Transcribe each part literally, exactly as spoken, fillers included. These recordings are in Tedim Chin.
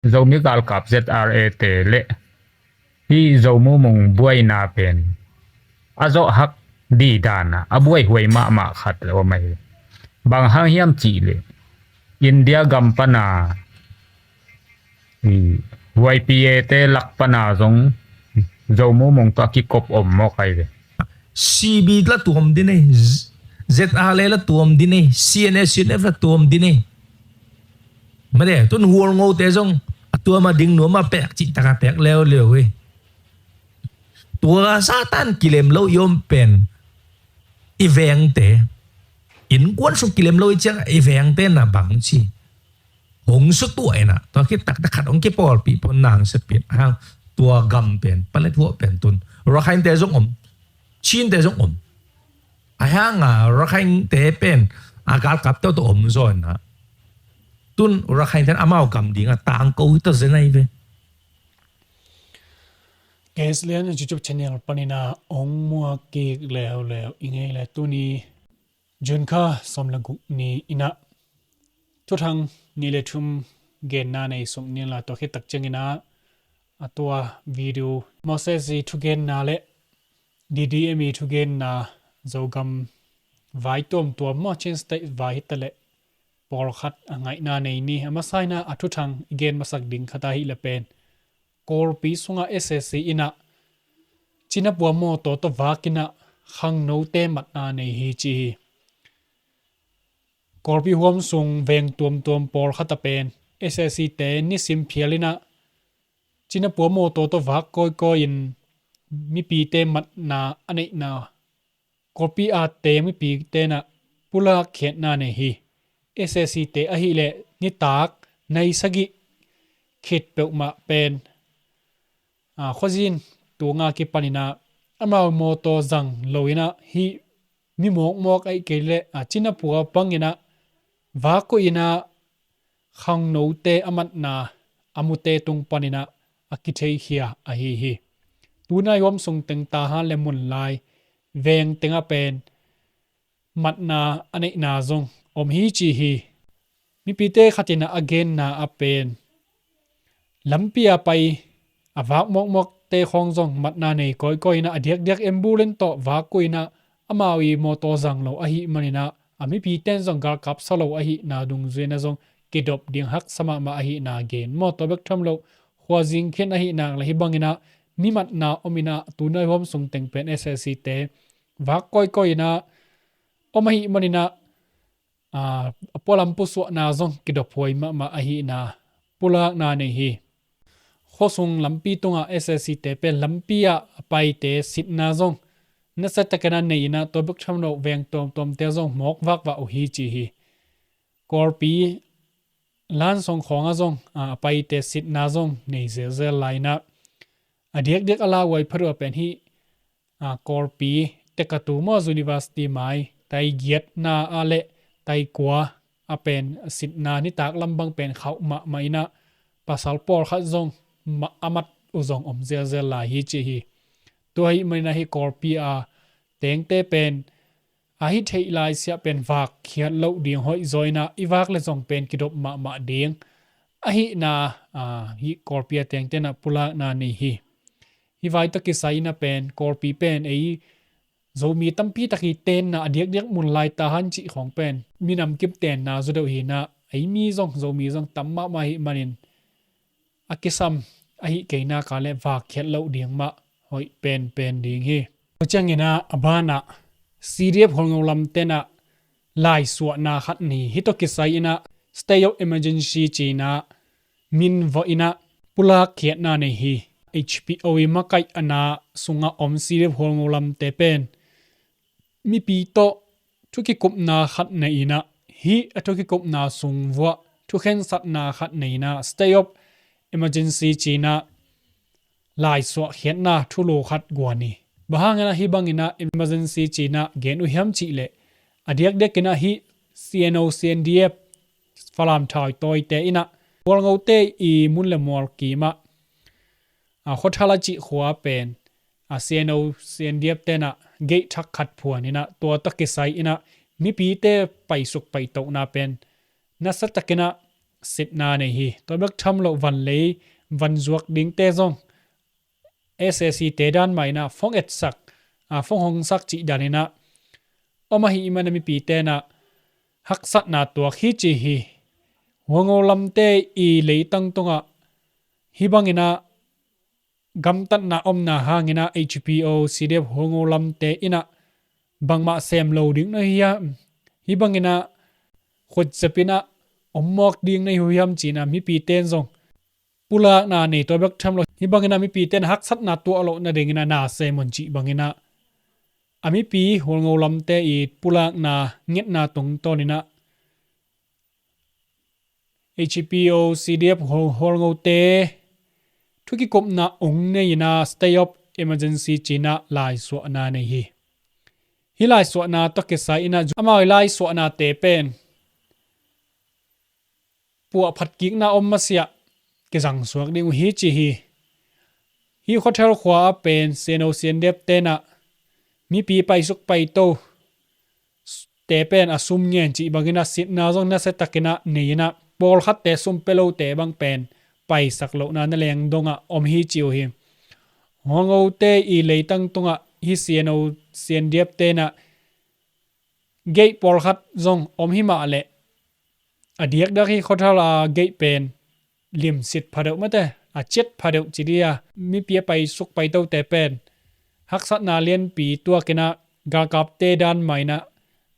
Zomi galkap Z R A te le hih Zo Mu Mung buaina pen a zawh hak dih dan a, a buaihuai mahmah khat om ahi. Bang hang hiam cih leh India gam pana, i, Y P A te lak pana zong Zo Mu Mung tawh a kikop om mawk ahi ve. C B la tuam din ei, Z R A la tuam din ei, C N A C N F la tuam din ei. Made tun Hual Ngo te zong a tuam a ding nuam a pek cih taka pek leuleu hi. Tua Satan kilem lo i om pen i vengte, innkuan sung kilem lo i ciang i vengte na bang ci hong sutuah inah, tua khit taktak khat hong kipawlpih pon nang sepin hang, tua gam pen palet huah pen tun Rakhine te zong om, Chin te zong om. A hanga Rakhine te pen a galkap teuh tawh om zaw inah, tun Rakhine ten amau gam dinga tangko hi tawh zen ahi ve. K S Lian YouTube channel panina ong muak kik leuleu i ngei le tuni June kha sawm le guk ni inah thuthang ni le thum genna nei suk ni la, tua khit tak ciang inah a tua video Moses i thugenna le D D M i thugenna Zogam vai tuamtuam maw, Chin State vai hi ta leh pawlkhat a ngaihna nei ni. A masa inah a thuthang i gen masak ding khat ahi le pen Kawlpi sungah S A C inah Chin a pua mawtaw tawh vak inah khangnote matna nei hi ci hi. Kawlpi huam sung veng tuamtuam pawlkhat a pen S A C te nisim phial inah Chin a pua mawtaw tawh vak kawikawi in mipite matna a neihna, Kawlpi a teng mipite inah pulak khiatna nei hi. S A C te ahih leh nitak nai sagih khit peuhmah pen, a, khuazin tunga kipan inah amau mawtaw zang lo inah hih mi mawkmawk ahih kei leh, a, Chin a pua bang inah vak uh inah khangnote a matna a mute tung pan inah a kitheikhia ahi hi. Tunai huam sung teng Tahan le Munlai veng tengah pen matna a neihna zong om hi ci hi. Mipite khat inah a genna a pen lampi a pai a vak mawkmawkte khawng zong matna nei kawikawi inah a diakdiak embulin tawh vak uh inah amau i mawtaw zang lo ahih man inah a mipite in zong galkap sa lo ahihna dungzui inah zong kidop ding haksa mahmah ahihna gen maw, tua bek tham lo khuazing khin ahih nak le hih bang inah mi matna om inah tunai huam sung teng pen S A C te vak kawikawi inah om ahih man inah, a, a pualam pusuahna zong kidop huai mahmah ahihna pulakna nei hi. Khuasung lampi tungah S A C te pen lampi ah a paite sitna zong nasia takin a nei inah tua bek tham lo veng tuamtuamte zong mawk vakvah uh hi ci hi. Kawlpi lansong khawngah zong, a, a paite sitna zong nei zelzel lai inah a diakdiak a lauhuai phat uh a pen hih, a, Kawlpi tekatu maw, university mai tai giatna a le tai kua a pen sitna nitak lam bang pen khauh mahmah inah pasal pawlkhat zong ma-, a mat uh zong om zelzel lai hi ci hi. Tua ahih man inah hih Kawlpi a tengte pen a hih theih lai siah pen vak khiat loh ding hoih zaw inah i vak le zong pen kidop mahmah ding ahihna, a, hih Kawlpi a tengte inah pulakna nei hi. Hih vai tawh kisai inah pen Kawlpi pen ei Zomi tampi tak i tenna a diakdiak Munlai Tahan cih khawng pen minam kip tenna zaw deuh hi inah ei mi zong Zomi zong tam mahmah ahih manin a kisam ahih kei nak a le vak khiat loh ding mah hoih penpen ding hi. Tua ciang inah a banah C D F Hualngo lamte inah laisuahna khat nei hi. Hih tawh kisai inah state of emergency ci inah min vawh inah pulak khiatna nei hi. H P O i makaihna sungah om C D F Hualngo lamte pen mipi tawh thukikupna khat nei inah hih a thukikupna sung vuah thukhensatna khat nei inah state of emergency ci inah laisuah khiatna thulu khat guan hi. Bang hang inah hih bang inah emergency ci inah gen uh hiam cih leh a diakdiak inah hih C N O C N D F Falam thawi tawite inah Hualngote i mun le mual kimah, a, Khawthal a cih khua pen, a, C N O C N D F te inah gate thak khat phuan inah tua tawh kisai inah mipite paisuk paitohna pen nasia tak inah sitna nei hi. Tua bek tham lo vanlei van zuak dingte zong S A C te dan mah inah phone etsak, a, phone hongsak cih dan inah om ahih man a mipi tenah haksatna tuak hi ci hi. Hualngo lamte i leitang tungah hih bang inah gamtatna omna hang inah H P O C D F Hualngo lamte inah bangmah sem lo ding na hi hiam? Hih bang inah khutzep inah om mawk ding na hi uh hiam ci inah mipi ten zong pulakna nei tua bek tham lo. Hih bang inah mipi ten haksatna tuah loh nading inah na sem un cih bang inah a mipi Hualngo lamte i pulakna ngetna tungtawn inah H P O C D F Hual-, Hualngote thu kikupna ong nei inah state of emergency ci inah laisuahna nei hi. Hih laisuahna tawh kisai inah amau i laisuahnate pen puahphat kikna om masiah kizangsuak ding uh hi ci hi. Hih Khuathel khua ah pen C N O C N D F tenah mipi paisuk paito te pen a sum ngen cih bang inah sitna zong nasia tak inah nei inah pawlkhatte sum pia lote bang pen paisak lohna na leng dongah om hi ci uh hi. Hualngote i leitang tungah hih C N O C N D F tenah gate pawlkhat zong om hi mah leh a diakdiak hih Khuathel a gate pen limsit phadeuh mate, a ciat phadeuh ci dia, mipi a paisuk paitote pen haksatna lianpi tuak inah galkapte dan mah inah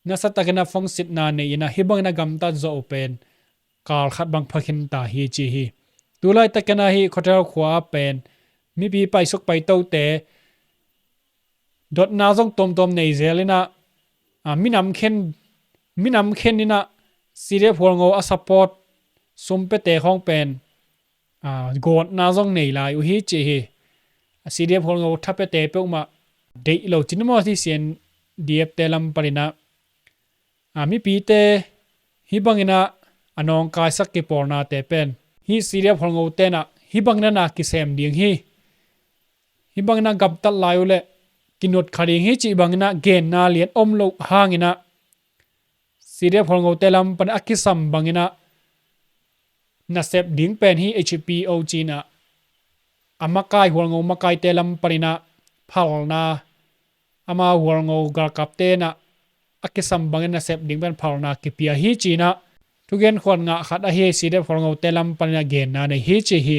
nasia tak inah phone sitna nei inah hih bang inah gamtat zawh uh pen kal khat bang pha khin ta hi ci hi. Tulaitak inah hih Khuathel khua ah pen mipi paisuk paitote dotna zong tuamtuam nei zel inah, a, minam khen, minam khen inah C D F Hualngo a support sum piate khawng pen, a, gawtna zong nei lai uh hi ci hi. A, C D F Hualngo tha piate peuhmah deih lo cin maw, hih C N D F te lam pan inah, a, mipite hih bang inah a nawngkaisak kipawlnate pen hih C D F Hualngo tenah hih bang inah na kisem ding hi. Hih bang inah gamtat lai uh leh kinut kha ding hi cih bang inah genna lian om loh hang inah C D F Hualngote lam pan a kisam bang inah nasep ding pen hih H P O ci inah a makai, Hualngo makaite lam pan inah phalna, amau Hualngo galkapte inah a kisam bang inah nasep ding pen phalna kipia hi ci inah thugen khuan ngah khat ahi C D F Hualngote lam pan inah genna nei hi ci hi.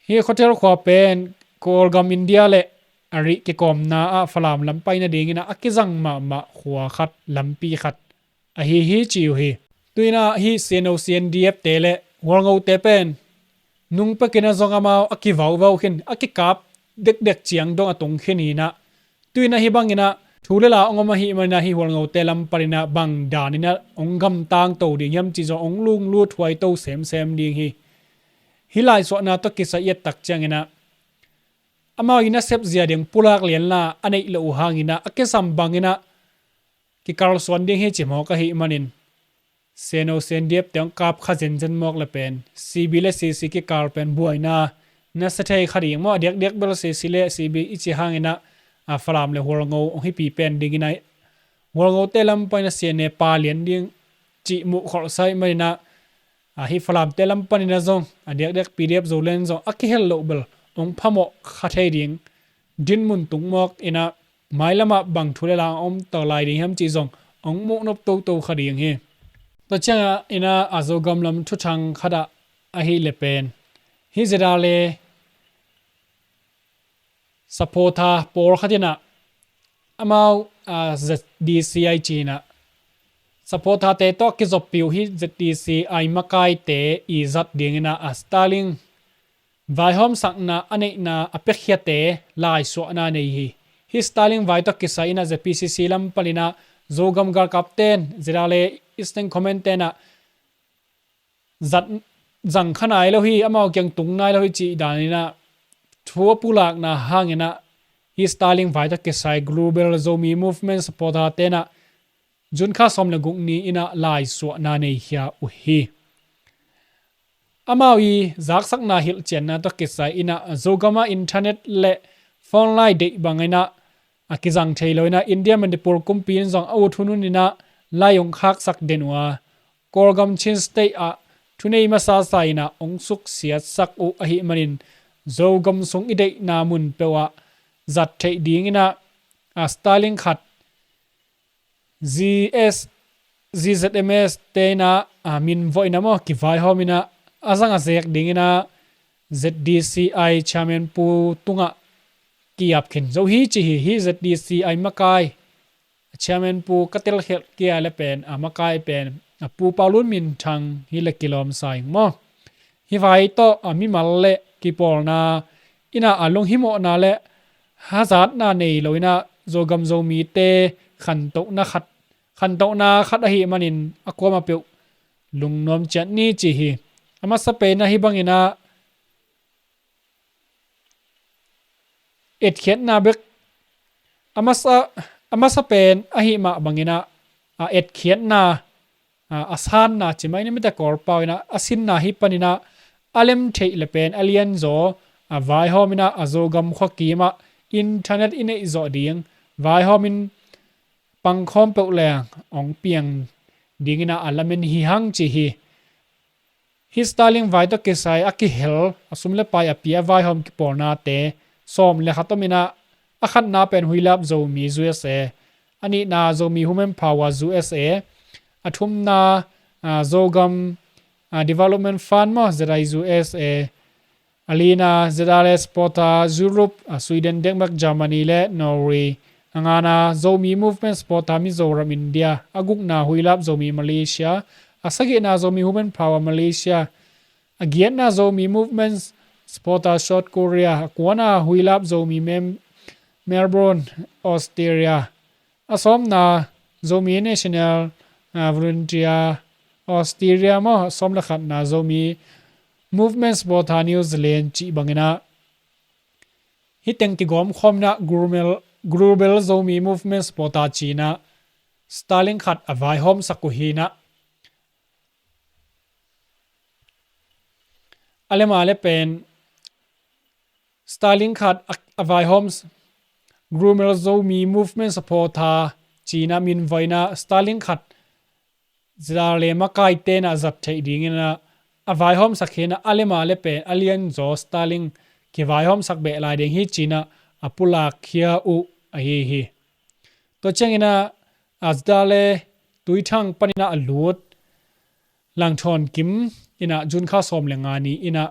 Hih Khuathel khua pen Kawlgam India le a rih kikawmna ah Falam lam pai nading inah a kizang mahmah khua khat, lampi khat ahi hi ci uh hi. Tu inah hih C N O C N D F te le Hualngote pen nung pek inah zong amau a kivauvau khin, a kikap dekdek ciang dong a tung khin hi inah, tu inah hih bang inah thu le la ong om ahih man inah hih Hualngote lam pan inah bang dan inah ong gamtang to ding hiam cih zong ong lunglut huai to semsem ding hi. Hih laisuahna tawh kisai i et tak ciang inah amau i nasep zia ding pulak lianla a neih loh uh hang inah a kisam bang inah kikalsuan ding hi ci mawk ahih manin C N O C N D F te hong kap kha zenzen mawk le pen C B le C C kikal pen buaina nasia thei kha ding maw, a diakdiak bel C C le C B i ci hang inah, a, Falam le Hualngo hong hipi pen ding inah Hualngote lam pan inah C N A pa lian ding cih muh kholhsa ahih man inah, a, hih Falamte lam pan inah zong a diakdiak P D F Zoland zong a kihel loh bel hong phamawh kha thei ding dinmun tung mawk inah mailamah bang thu le la om to lai ding hiam cih zong hong muhnop toto kha ding hi. Tua ciangah inah a Zogam lam thuthang khatah ahih le pen hih ZRA le supporter pawlkhat inah amau, a, Z D C i ci inah supporterte tawh kizoppih uh hih Z D C i makaite i zat ding inah a Starlink vaihawmsakna a neihna a piakhiate laisuahna nei hi. Hih Starlink vai tawh kisai inah Z P C C lam pan inah Zogam galkapten ZRA le Eastern Command tenah zat zang kha nai lo hi, amau kiang tung nai lo hi cih dan inah thu a pulakna hang inah hih Starlink vai tawh kisai Global Zomi Movement supporter tenah June kha sawm le guk ni inah laisuahna nei khia uh hi. Amau i zaksakna hilhcianna tawh kisai inah Zogam ah internet le phone line deih bang inah a kizang thei lo inah India Manipur kumpi in zong a ut hunhun inah line hong khaksak den uh a, Kawlgam Chin State ah thunei masa sa in ah hong suksiatsak uh ahih manin Zogam sung i deihna mun peuh ah zat theih ding in ah, a, Starlink khat Z S, Z Z M S te in ah, a, min vawh in ah maw, kivaihawm in ah a zang a zek ding in ah Z D C I chairman pu tungah ki-ap khin zo hi ci hi. Hih Z D C I makai a chairman pu ka telkhialh kei le pen, a, makai pen a, Pu Pau Lun Min Thang hi le kilawm sa ing maw. Hih vai tawh, a, mimal le kipawlna in ah, a, lunghimawhna le hazatna nei lo in ah Zogam Zomite khantohna khat, khantohna khat ahih manin a kuamah peuh lungnuam ciat ni ci hi. A masa pen ah hih bang in ah etkhiatna bek, a masa, a masa pen ahih mah bang in ah, a, etkhiatna, a, a sanna ci mai ni mite, Kawlpau in ah a sinna hi pan in ah a lem theih le pen a lianzaw, a, vaihawm in ah a Zogam khua kim ah internet i neih zawh ding, vaihawm in pangkhawm peuh leng hong piang ding in ah a lamen hi hang ci hi. Hih Starlink vai tawh kisai a kihel, a sum le pai a pia vaihawm kipawlnate sawm le khat om in ah, a khatna pen Huilap Zomi U S A, a nihna Zomi Human Power U S A, a thumna, a, Zogam, a, Development Fund maw, Z I U S A, a lina Z R A supporter Europe, a, Sweden, Denmark, Germany le Norway, a ngana Zomi Movement supporter Mizoram, India, a gukna Huilap Zomi, Malaysia, a sagihna Zomi Human Power, Malaysia, a giatna Zomi Movement supporter South Korea, a kuana Huilap Zomi, Mem-, Melbourne, Australia, a sawmna Zomi National, a, Volunteer, Australia maw, a sawm le khatna Zomi Movement supporter New Zealand cih bang in ah, hih teng kigawm khawm in ah Global, Global Zomi Movement supporter ci in ah Starlink khat a vaihawmsak uh hi in ah, a lem a le pen Starlink khat a, a vaihawm s-, Global Zomi Movement supporter ci in ah min vawh in ah Starlink khat Z R A makaite in ah zat theih ding in ah a vaihawmsak hi in ah, a lem a le pen a lianzaw Starlink kivaihawmsak beh lai ding hi ci in ah a pulakkhia uh ahi hi. Tua ciang in ah, a, Z R A Tuithang pan in ah a lut Langthawn Kim in ah June kha sawm le nga ni in ah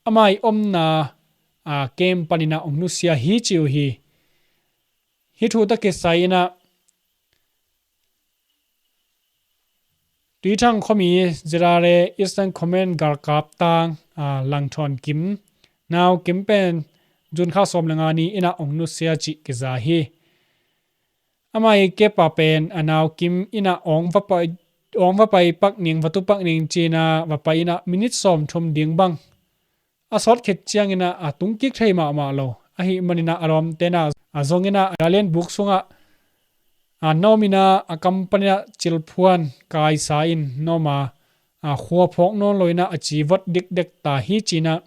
amah i omna, a, camp pan in ah hong nusia hi ci uh hi. Hih thu tawh kisai in ah Tuithang khuami Z R A Eastern Command galkap tang, a, Langthawn Kim, Nau Kim pen June kha sawm le nga ni in ah hong nusia cih kiza hi. Amah i kepa pen a Nau Kim in ah hong va pai, hong va pai pak ning, va tu pak ning ci in ah va pai in ah minit sawmthum ding bang a sawt khit ciang in ah a tung kik thei mahmah lo. Ahih man in ah a lawmte in ah a zong in ah a lianbuk sungah a nawm in ah a kam pan in ah cilphuan kaisa in nawm a, a khua phawk nawn lo in ah a ci vot dikdek ta hi ci in ah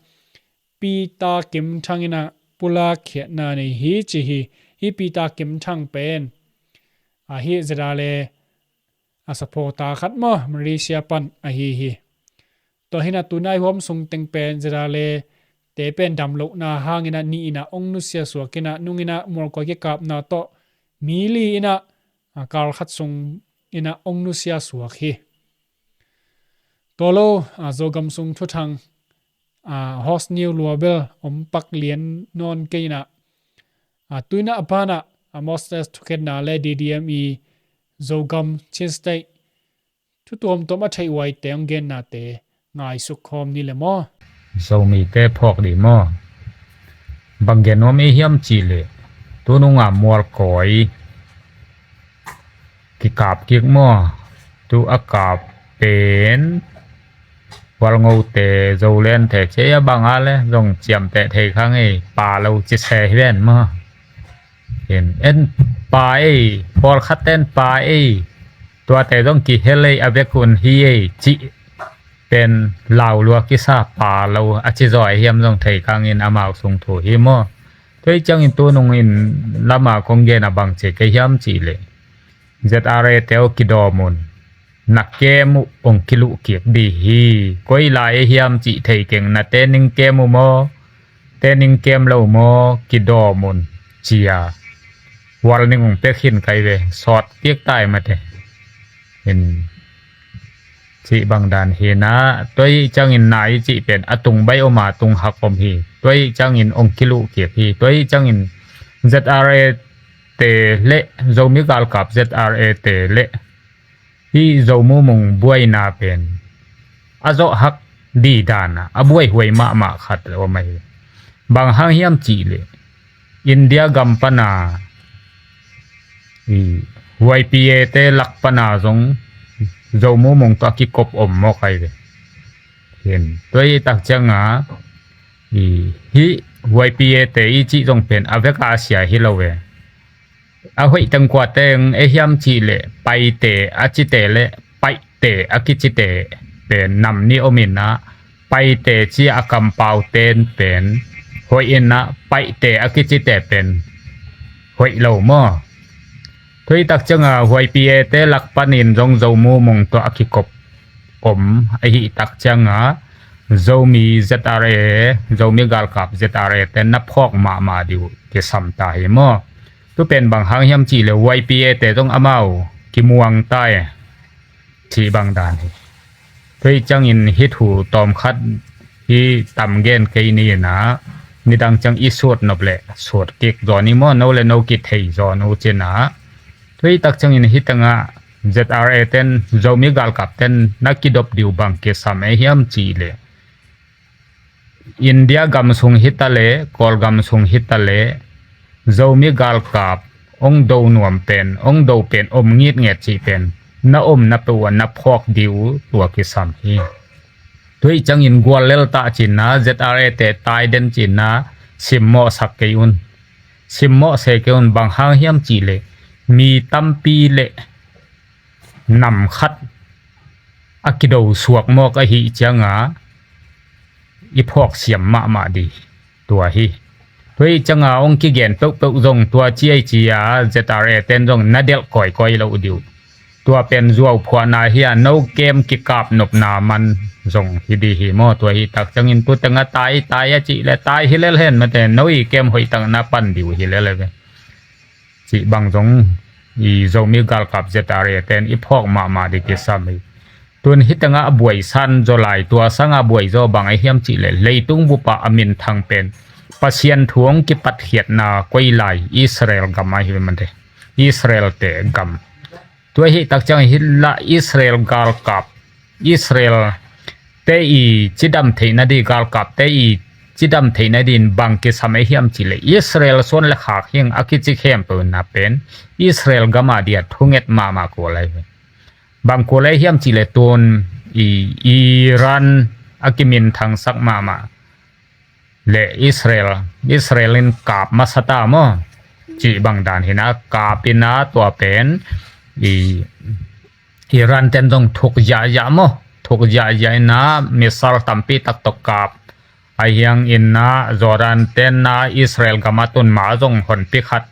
Peter Kim Thang in ah pulakkhiatna nei hi ci hi. Hih Peter Kim Thang pen, a, hih Z R A a supporter khat maw, Malaysia pan ahi hi. Tua hi in ah tunai huam sung teng pen Z R A te pen damlohna hang in ah nih in ah hong nusia suak in ah nung in ah mualkoi kikapna tawh mi li in ah, a, kal khat sung in ah hong nusia suak hi. Tua lo, a, Zogam sung thuthang, a, host niu lua bel om pak lian nawn kei in ah, a, tu in ah a pan ah, a, Moses thukhenna le D D M i Zogam Chin State thu tuamtuam a theih huaite hong gennate ngaisuk khawm ni le maw. Zomite phawk dih maw. Bang gen nuam i hiam cih leh, tunung a mualkoi kikap kik maw. Tu a kap pen Hualngote, Zolente, cia bang a le zong ciamteh thei kha ngei, pa lo ci se hi ven maw. En, en pa ei, pawlkhat ten pa ei, tuate zong kihel ei, a vek un hi ei cih pen lau lua kisa, pa lo a ci zaw hiam zong thei kha ngin amau sung thu hi maw. Tua hi ciangin tunung in lama kong gen a bang ci kei hiam cih leh, Z R A te uh kidawm un. na kem uh hong kiluh kik dih hi. Koi lai a hiam cih thei keng, na tening kem uh maw, tening kem lo maw, kidawm un, ci a warning hong pia khin kai ve, sawt kik tai mate. In cih bang dan hi na, tua hi ciangin na i cih pen a tung baih om a, tung hak om hi. Tua hi ciangin hong kiluh kik hi. Tua hi ciangin Z R A te le, Zomi galkap Z R A te le hih Zo Mu Mung buaina pen a zawh hak dih dan a, a buaihuai mahmah khat om ahi. Bang hang hiam cih leh India gam pana, i, Y P A te lak pana zong Zo Mu Mung tawh a kikop om mawk ahi ve. Hin, tua hi tak cianga, i, hih Y P A te i cih zong pen a vek a sia hi lo ve. A hoih teng kua teng e hiam cih leh Paite a cite le Paihte a kicite pen nam nih om in ah, Paite ci a kampau ten pen hoih in ah, Paihte a kicite pen hoih lo maw? Tua hi tak cianga Y P A te lak panin zong Zo Mu Mung tawh a kikop om ahi tak cianga, Zomi Z R A, Zomi galkap Z R A te na phawk mahmah dih uh kisam ta hi maw? Tu pen bang hang hiam cih leh Y P A te zong amau kimuang tai cih bang dan hi. Tua hi ciangin hih thu tawm khat hi tam gen kei ni in ah, nidang ciang i sut nop leh sut kik zaw ni maw, no le no kithei zaw nu cin ah. Tua hi tak ciangin hih tengah Z R A ten, Zomi galkap ten na kidop dih uh bang kisam e hiam cih leh India gam sung hi ta leh, Kawlgam sung hi ta leh, Zomi galkap hong do nuam pen, hong do pen om ngitnget cih pen na omna peuh ah na phawk dih uh tua kisam hi. Tua hi ciangin gual lel ta cin ah, Z R A te tai den cin ah, simmawh sak kei un. Simmawh se kei un, bang hang hiam cih leh mi tampi le nam khat a kido suak mawk ahi cianga i phawk siam mahmah dih tua hi. Tua hi cianga hong kigen peuhpeuh zong tua ci ai ci a, Z R A ten zong na delh kawikawi lo dih uh. Tua pen zuau phuahna hi a, no kem kikap nopna man zong hi dih hi maw? Tua hi tak ciangin tu tengah tai, tai a cih leh tai hi lel hen mate, no i kem hoih tak na pan dih uh hi lel e ve. Cih bang zong i Zomi galkap Z R A ten i phawk mahmah dih kisam hi. Tun hih tengah a buai san zaw lai, tua sangah a buai zaw bang a hiam cih leh leitung bup ah a minthang pen Pasian thu hong kipatkhiatna koi lai, Israel gam ahi ve mate. Israel te gam. Tua hi tak ciang hi lah Israel galkap, Israel te i cidam theihna dih, galkap te i cidam theihna dih in bang kisam e hiam cih leh Israel suan le khak hing a kici khempeuh na pen Israel gam a dia thunget mahmah kul ahi ve. Bang kul ahi hiam cih leh tun i Iran a kiminthangsak mahmah le Israel, Israel in kap masa ta maw? Cih bang dan hi na, kap in ah tua pen i Iran ten zong thuk ziahziah maw? Thuk ziahziah in ah missile tampi tak tawh kap. Ahi hang in ah Jordan ten ah Israel gam a tun ma zong honpi khat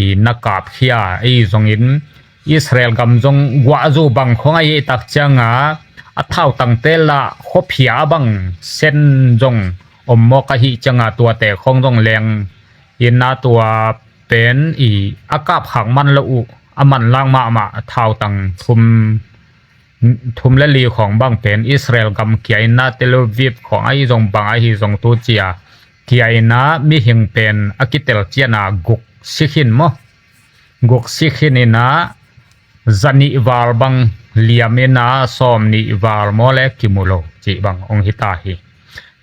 i na kapkhia ahi zongin Israel gam zong guahzu bang khong ahi tak cianga a thautangte lah khuaphia a bang sen zong om mawk ahi cianga tuate khong zong leng in ah tua pen i a kapkhak man lo uh a manlang mahmah thautang thum thum le li khawng bang pen Israel gam kia in ah Tel Aviv khawng ahi zong bang ahi zong tu cia kia in ah mihing pen a kitel cian a guk si khin maw? Guk si khin in ah zanih val bang liam in ah sawm nih val maw le kimu lo cih bang hong hi ta hi.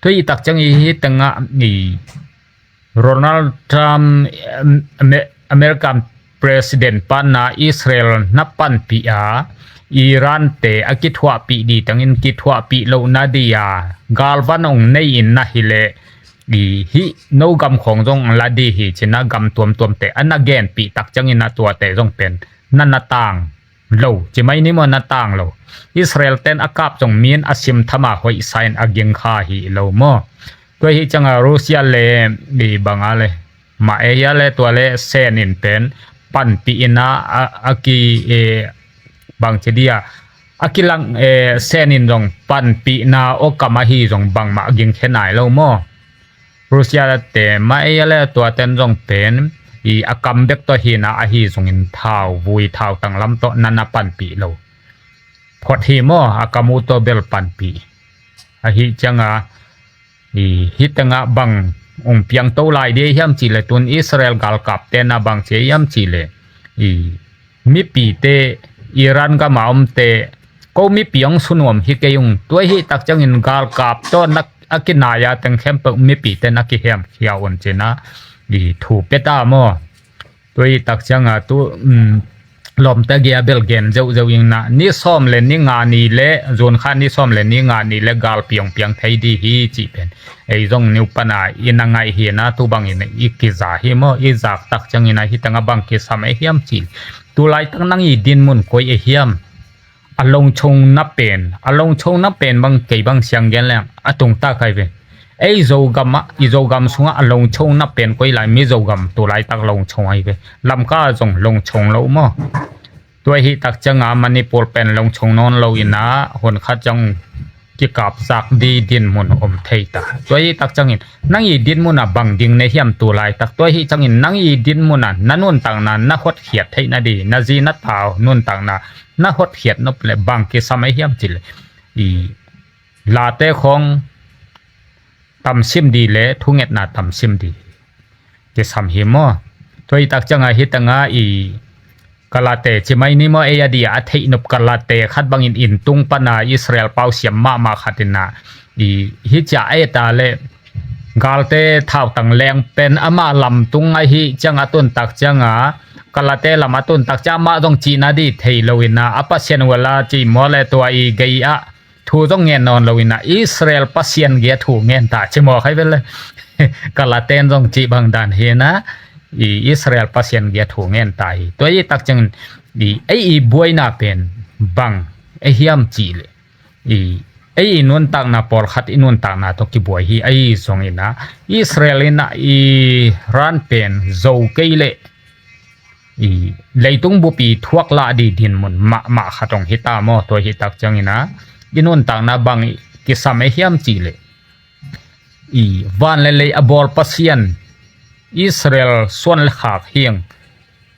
Tua i tak ciang i hi tengah i Donald Trump, em, Ame-, American President pana Israel na panpih a, Iran te a kithuahpih dih tangin kithuahpih lohna dih a galvan hong nei in na hileh i hih no gam khawng zong la dih hi cin ah gam tuamtuamte a na genpih tak ciangin ah tuate zong pen na na tang lo, ci mai ni maw, na tang lo. Israel ten a kap zong min a sim thama hoih sa in a ging kha hi lo maw? Tua hi cianga Russia le i banga le mah e hia le tua le sen in pen panpih in ah a, a ki e bang ci dia a kilang, eh, senin zong panpihna awkam ahi zong bangmah gingkhe nai lo maw? Russia te mah ei a le tuaten zong pen i a kam bek tawh hina ahi zongin thau vui thau tanglam tawh nana panpih lo phot hi maw? A kam uh tawh bel panpih ahi cianga i hitengah bang ung piang to lai dih hiam cihleh tun Israel galkapte na bang cia hiam cihleh i mipite Iran gama omte ko mipi ong sunuam hi kei ung. Tua hi tak ciangin galkap tawh na a kinaya teng khempeuh mipite na kihemkhia un cina i thu peta maw? Tua hi tak cianga tu, um, lawmte gia bel gen zeuhzeuh ing na ni sawm le ni nga ni le zun kha ni sawm le ni nga ni le galpi ong piang thei dih hi cih pen ei zong niu pana i na ngaih hi na tu bangin i kiza hi maw? I zak tak ciangin a hitanga bang kisam ei hiam cih tu laitak nang i dinmun koi ei hiam? A longchong na pen a longchong na pen bang kei bang siang gen leng a tungta kai ve. Ei Zogam ah i Zogam sungah a longchong na pen koi lai mi Zogam tu laitak longchong ai ve. Lamka zong longchong lo maw? Tua hi tak cianga Manipur pen longchong nawn lo ina hun khat ciang kikapzak di dinmun om thei ta. Tua hi tak ciangin nang i dinmuna bang ding ne hiam tu laitak? Tua hi ciangin nang i dinmuna na nuntakna na hotkhiat theihna di na zi na tau nuntakna na hotkhiat nop le bang kisam ei hiam cih le i late khong tamsim di le thungetna tamsim di kisam hi maw? Tua hi tak cianga hitanga i kalate cimai ni maw? Ei a di a theih nop kalate khat bangin inn tung pana Israel pau siam mahmah khatina i hi cia ei ta le galte thautang leng pen ama lam tung ahi cianga tun tak cianga kalate lam a tun tak cianga amah zong cihna di thei lo ina a Pasian wala ci maw le tua i gei ah thu zong ngen nawn lo ina Israel Pasian gia thu ngen ta ci maw khai vel le kalaten zong cih bang dan hi na i Israel Pasian gia thu ngen ta hi. Tua i tak ciangin i ei i buaina pen bang ei hiam cih le i ei i nuntakna pawlkhat i nuntakna tawh kibuai hi. Ei zong ina Israel ina i ran pen zo kei le i leitung bupi thuak lah di dinmun mahmah khat ong hi ta maw? Tua hi tak ciangina i nuntakna bang i kisam ei hiam cih le i van le lei a bawl Pasian Israel suan le khak hiang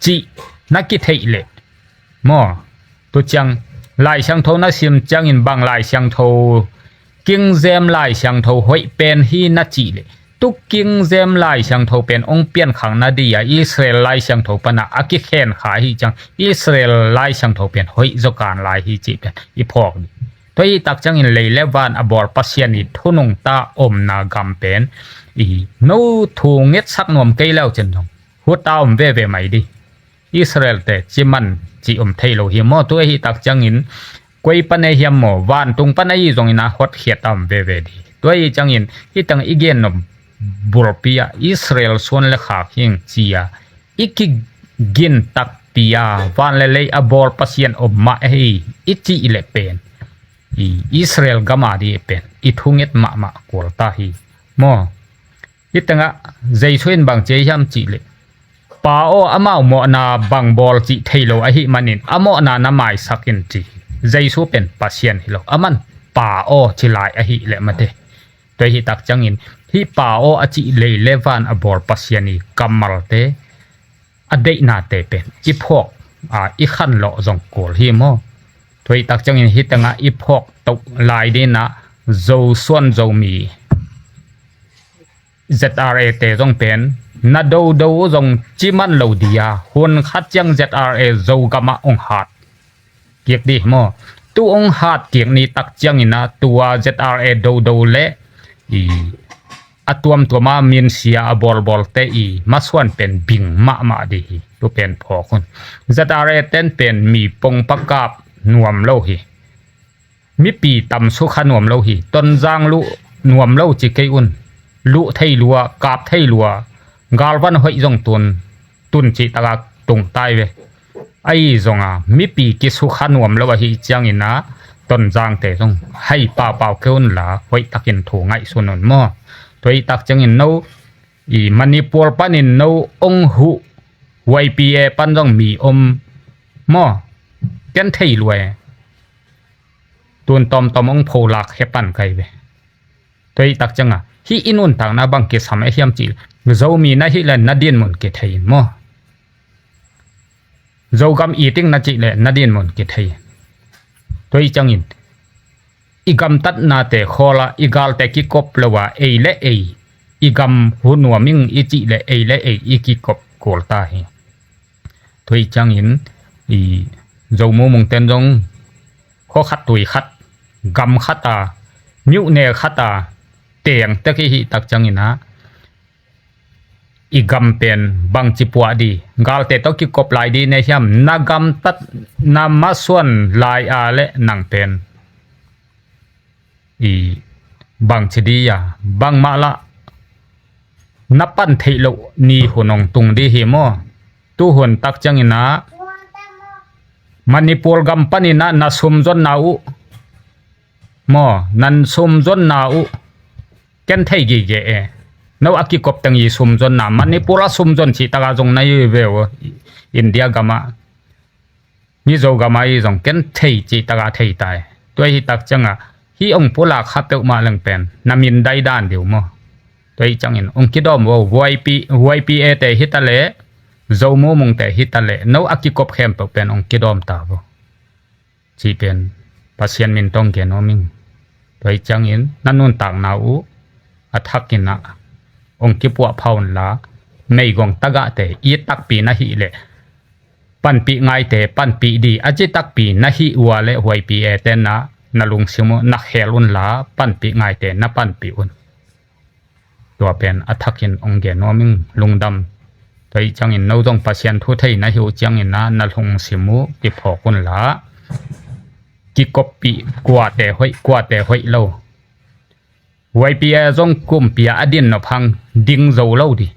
cih na kitheih le maw? Tu ciang Lai Siangtho na sim ciangin bang Lai Siangtho King James Lai Siangtho hoih pen hi na cih le tu King James Lai Siangtho pen ong piankhang na di a Israel Lai Siangtho pana a kikhen kha hi ciang Israel Lai Siangtho pen hoih zokan lai hi cih pen i phawk di. Tua hi tak ciangin lei le van a bawl Pasian i thunung ta omna gam pen i no thu ngetsak nuam kei leu cin zong huta om veve mai di. Israel te ciman ci om thei lo hi maw? Tua hi tak ciangin koi pan ei hiam maw? Vantung pan ei zongin a hotkhiat a om veve di. Tua hi ciangin hitang i gen nop bulpi ah Israel suan le khak hiang cia i kigin takpi a van le lei a bawl Pasian om mah hi i cih le pen i Israel gama di pen i thunget mahmah kual ta hi maw? Hitengah Jesu in bang ci hiam cih le Pa aw amau mawhna bang bawl cih thei lo ahi manin a mawhna na maisak in ci. Jesu pen Pasian hi lo aman Pa aw ci lai ahi le mate. Tua hi tak ciangin hi Pa aw a cih lei le van a bawl Pasian i kammalte a deihnate pen i phawk a i khanlawh zong kul hi maw? Tua hi tak ciangin hitengah i phawk toh lai dinah Zosuan Zomi Z R A te zong pen na dodo zong ciman lo dia hun khat ciang Z R A Zogamah ong hat kik di maw? Tu ong hat kik ni tak ciangina tua Z R A dodo le i a tuamtuama minsia a bawlbawlte i masuan pen bing mahmah di hi. Tu pen phawk hun Z R A ten pen mi pongpakap nuam lo hi. Mipi tam sukha nuam lo hi. Tonzang luh nuam lo ci kei un. Luh thei lua kap thei lua galvan hoih zong tun tun cih taka tungtai ve. Ahi zonga mipi kisukha nuam lo ahi ciangina Tonzangte zong hai paupau kei unla hoih takin thu ngaihsun un maw? Tua hi tak ciangin no i Manipur panin no ong huh Y P A pan zong mi om maw? Ken thei lua e. Tun tawmtawm hong pholak he pan kai ve. Tua hi tak cianga hih i nuntakna bang kisam e hiam cih le, Zomi na hih le na dinmun kithei in maw? Zogam i ting na cih le na dinmun kithei in. Tua hi ciangin i gamtatnate khawla i galte kikop lo a ei le ei, i gam hu nuam ing i cih le ei le ei i kikop kul ta hi. Tua hi ciangin i Zomu mungten zong khua khat tui khat, gam khat a, myone khat a teng tek i hih tak ciangin ah i gam pen bangci puah di, galte tawh kikop lai di ne hiam? Na gamtat na masuan lai a le nang pen i bangci di a, bangmah lah na pan theih loh ni hun hong tung di hi maw? Tu hun tak ciangin ah Manipur gam panin ah na sumzonna uh maw, nan sumzonna uh ken thei gige e. No a kikop teng i sumzonna, Manipur a sumzon cih taka zong na hi ve uh, India gama, Mizo gama i zong ken thei cih taka thei tai. Tua hi tak cianga hih hong pulak kha peuhmah leng pen na min dai dan deuh maw? Tua hi ciangin hong kidawm vo, Y P, Y P A te hi ta leh, Zomu mungte hi ta leh, no a kikop khempeuh pen hong kidawm ta vo. Cih pen Pasian min tawh gen nuam ing. Tua hi ciangin na nuntakna uh a thakin ah hong kipuah pha unla, meigong tagahte i takpi na hih leh panpih ngaite panpih di a ci takpi na hih ua le Y P A te na, na lungsim uh na khel unla panpih ngaite na panpih un. Tua pen a thakin hong gen nuam ing, lungdam. Tua hi ciangin no zong Pasian thu thei na hi uh ciangin ah na lungsim uh kiphawk unla, kikoppih kuate hoih kuate hoih lo. Y P A zong kumpi a a din nop hang ding zo lo di.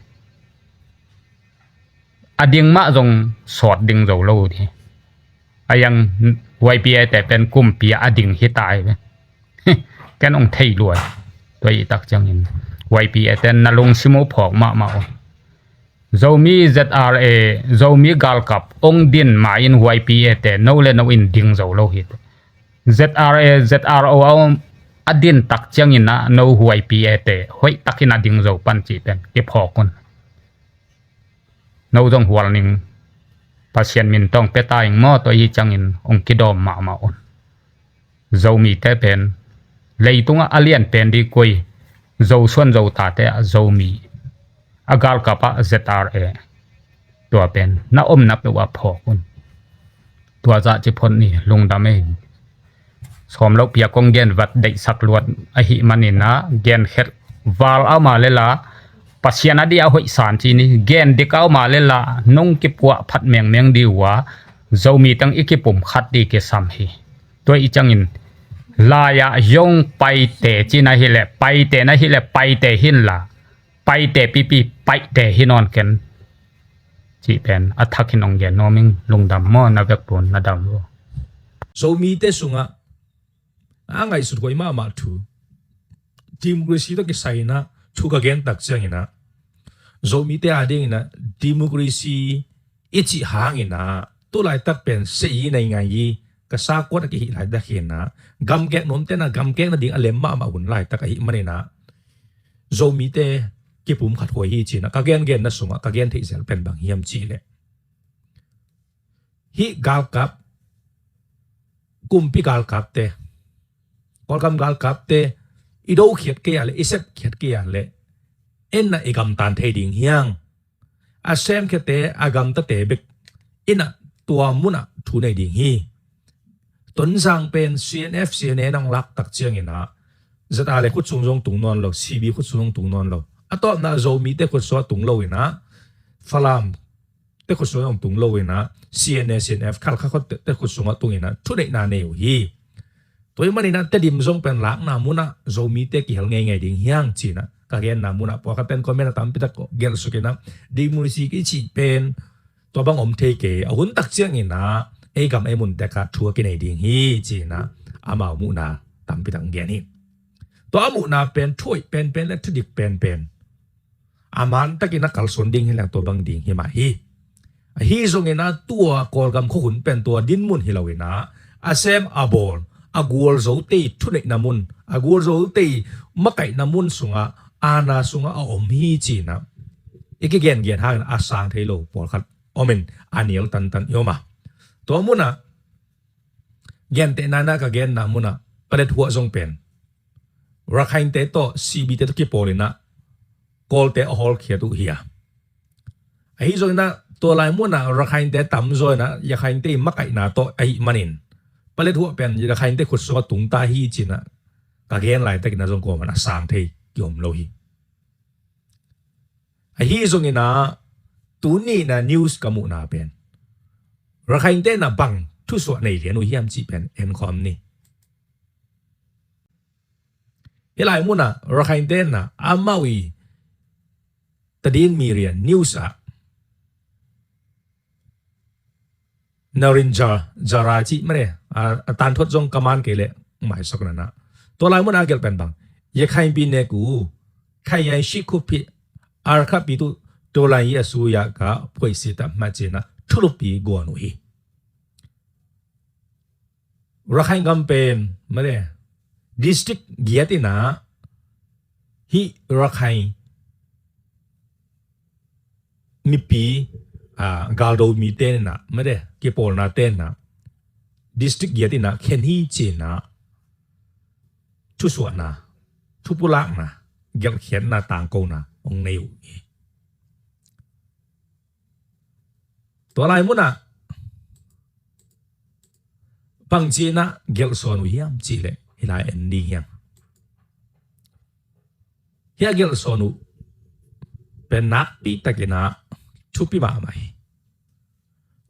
A ding mah zong sawt ding zo lo di. A yang Y P A te pen kumpi a a ding hi ta ai ve. Ken hong thei lua. Tua hi tak ciangin Y P A ten na lungsim uh phawk mahmah uh. Zomi Z R A, Zomi galkap hong din ma-in Y P A te no le no in ding zo lo hi. Z R A, Z R O a om a din tak ciangin ah no Y P A te hoih takin a ding zo pan cih pen kiphawk un. No zong hual ning, Pasian min tawh pia ta ing maw, tua hi ciangin hong kidawm mahmah un. Zomite pen leitungah a lian pen di koi, Zo suan Zo tate ah Zomi, a galkap ah Z R A. Tua pen na omna peuh ah phawk un. Tua zah ci phot ni, lungdam ei. Sawm lopi a kong gen vat deihsak luat ahih manin ah, gen khet val a om a le la, Pasian a dih a hoih san ci ni, gen dik a om a le la, nong kipuah phat mengmeng di uh a, Zomi teng i kipum khat di kisam hi. Tua hi ciangin lai-ah zong Paite ci na hi leh Paite na hi leh Paite hi inla, Paite pipi Paite hi nawn ken. Cih pen a thakin hong gen nuam ing, lungdam maw, na vekpun na dam uh. Zomite sungah a ngaihsut huai mahmah thu, democracy tawh kisai in ah thu ka gen tak ciangin ah, Zomite a dingin ah democracy i cih hangin ah tu laitak pen sei i nei ngai i, ka sakua a kihih laitak hi in ah, gamkek nuamte in ah gamkek nading a lem mahmah hun laitak ahih manin ah Zomite kipum khat huai hi ci in ah ka gengenna sungah ka gen theih zel pen bang hiam cih leh, hih galkap, kumpi galkapte, Kawlgam galkapte i dokhiat kei a leh, i sepkhiat kei a leh, en ah i gamtan thei ding hiang? A semkhiate, a gamtate bek in ah tua munah thu nei ding hi. Tonzang pen C N F, C N A nang lak tak ciangin ah Z R A le khut sung zong tung nawn lo, C B khut sung zong tung nawn lo. A tawpna Zomite khut sung ah tung lo in ah, Falam te khut sung zong tung lo in ah, C N A, C N F, Khalkha khua te, te khut sungah tung in ah thuneihna nei uh hi. Tua hi manin ah Tedim zong pen lakna munah Zomite kihel ngeingei ding hiang ci in ah ka genna munah pawlkhat pen comment a tampi tak gelh suk in ah, democracy i cih pen tua bang om thei kei, a hun tak ciangin ah ei gam ei mun tek ah thu a kinei ding hi ci in ah amau muhna tampi tak gen hi. Tua a muhna pen thu hoih penpen le thudik penpen a man takin a kalsuan ding hi leng tua bang ding hi mah hi. Ahi zongin ah tua Kawlgam khuahun pen tua dinmun hi lo in ah, a sem a bawl, a gualzote thuneihna mun, a gualzote makaihna mun sungah, aana sungah a om hi cinah i kigengen hangin a sang thei lo pawlkhat omin a nial tantan i om a. Tua munah gentehna inah ka genna munah Paletwa zong pen Rakhainte tawh C B te tawh kipawl inah Kawlte a hawlkhiat uh hi a. Ahi zong inah tua lai munah Rakhainte tamzaw inah Yakhainte i makaihna tawh ahih manin Paletwa pen Yakhainte khut sungah tungta hi cinah ka gen laitakin ah zong kuaman a sang thei kiom lo hi. Ahi zong inah tuni inah news ka muhna pen Rakhainte inah bang thusuah nei lian uh hiam cih pen en khawm ni. Hih lai munah Rakhainte inah amau i Tadin Media news ah Narendra Jara cih mane a, a tanthot zong ka man kei leh maisak nanah. Tua lai munah a gelh pen bang, ရခိုင်ပြည်နယ်ကို ခရိုင်ရှစ်ခုဖြစ် အာရက္ခပြည်သူ့တော်လှန်ရေးအစိုးရက ဖွဲ့စည်းသတ်မှတ်ခြင်း ထုတ်လုပ်ပြီး ဂွန်ဝေး Rakhine gam pen mane district giat inah hih Rakhine mipi, aa, galdo mi tenah mane kipawlna tenah district giat inah khen hi cinah thusuahna, thupulakna, gelhkhiatna, tangkona hong nei uh hi. Tua lai munah bangci inah gelhsawn uh hiam cihleh hih lai en ding hiam. Hih a gelhsawn uh pen nakpi takinah thupi mahmah hi.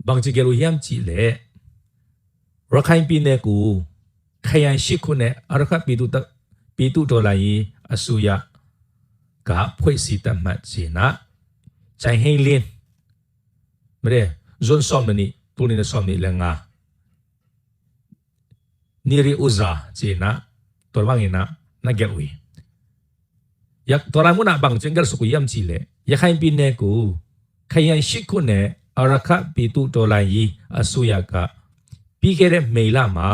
Bangci gelh uh hiam cihleh ရခိုင်ပြည်နယ်ကို ခရိုင်ရှစ်ခုနဲ့ အာရက္ခပြည်သူ့တပ် ပြည်သူ့တော်လှန်ရေးအစိုးရက ဖွဲ့စည်းသတ်မှတ်ခြင်း နဲ့ ကြိုင်ဟိန်းလင်း မတဲ့ zone စောင့်နေ တူနေ စောင့်နေ လင်္ကာ နေရီဥဇာ ကျင်း တော် ဘင် ငင် န ဂဲ ဝီ ရ တော် ရ မု န ဘင် ကျင်း ဂဲ စ ကွ ယမ် ကျ လဲ ရခိုင်ပြည်နယ်ကို ခရိုင်ရှစ်ခုနဲ့ အာရက္ခပြည်သူ့တော်လှန်ရေးအစိုးရက ပြီးခဲ့တဲ့မေလမှာ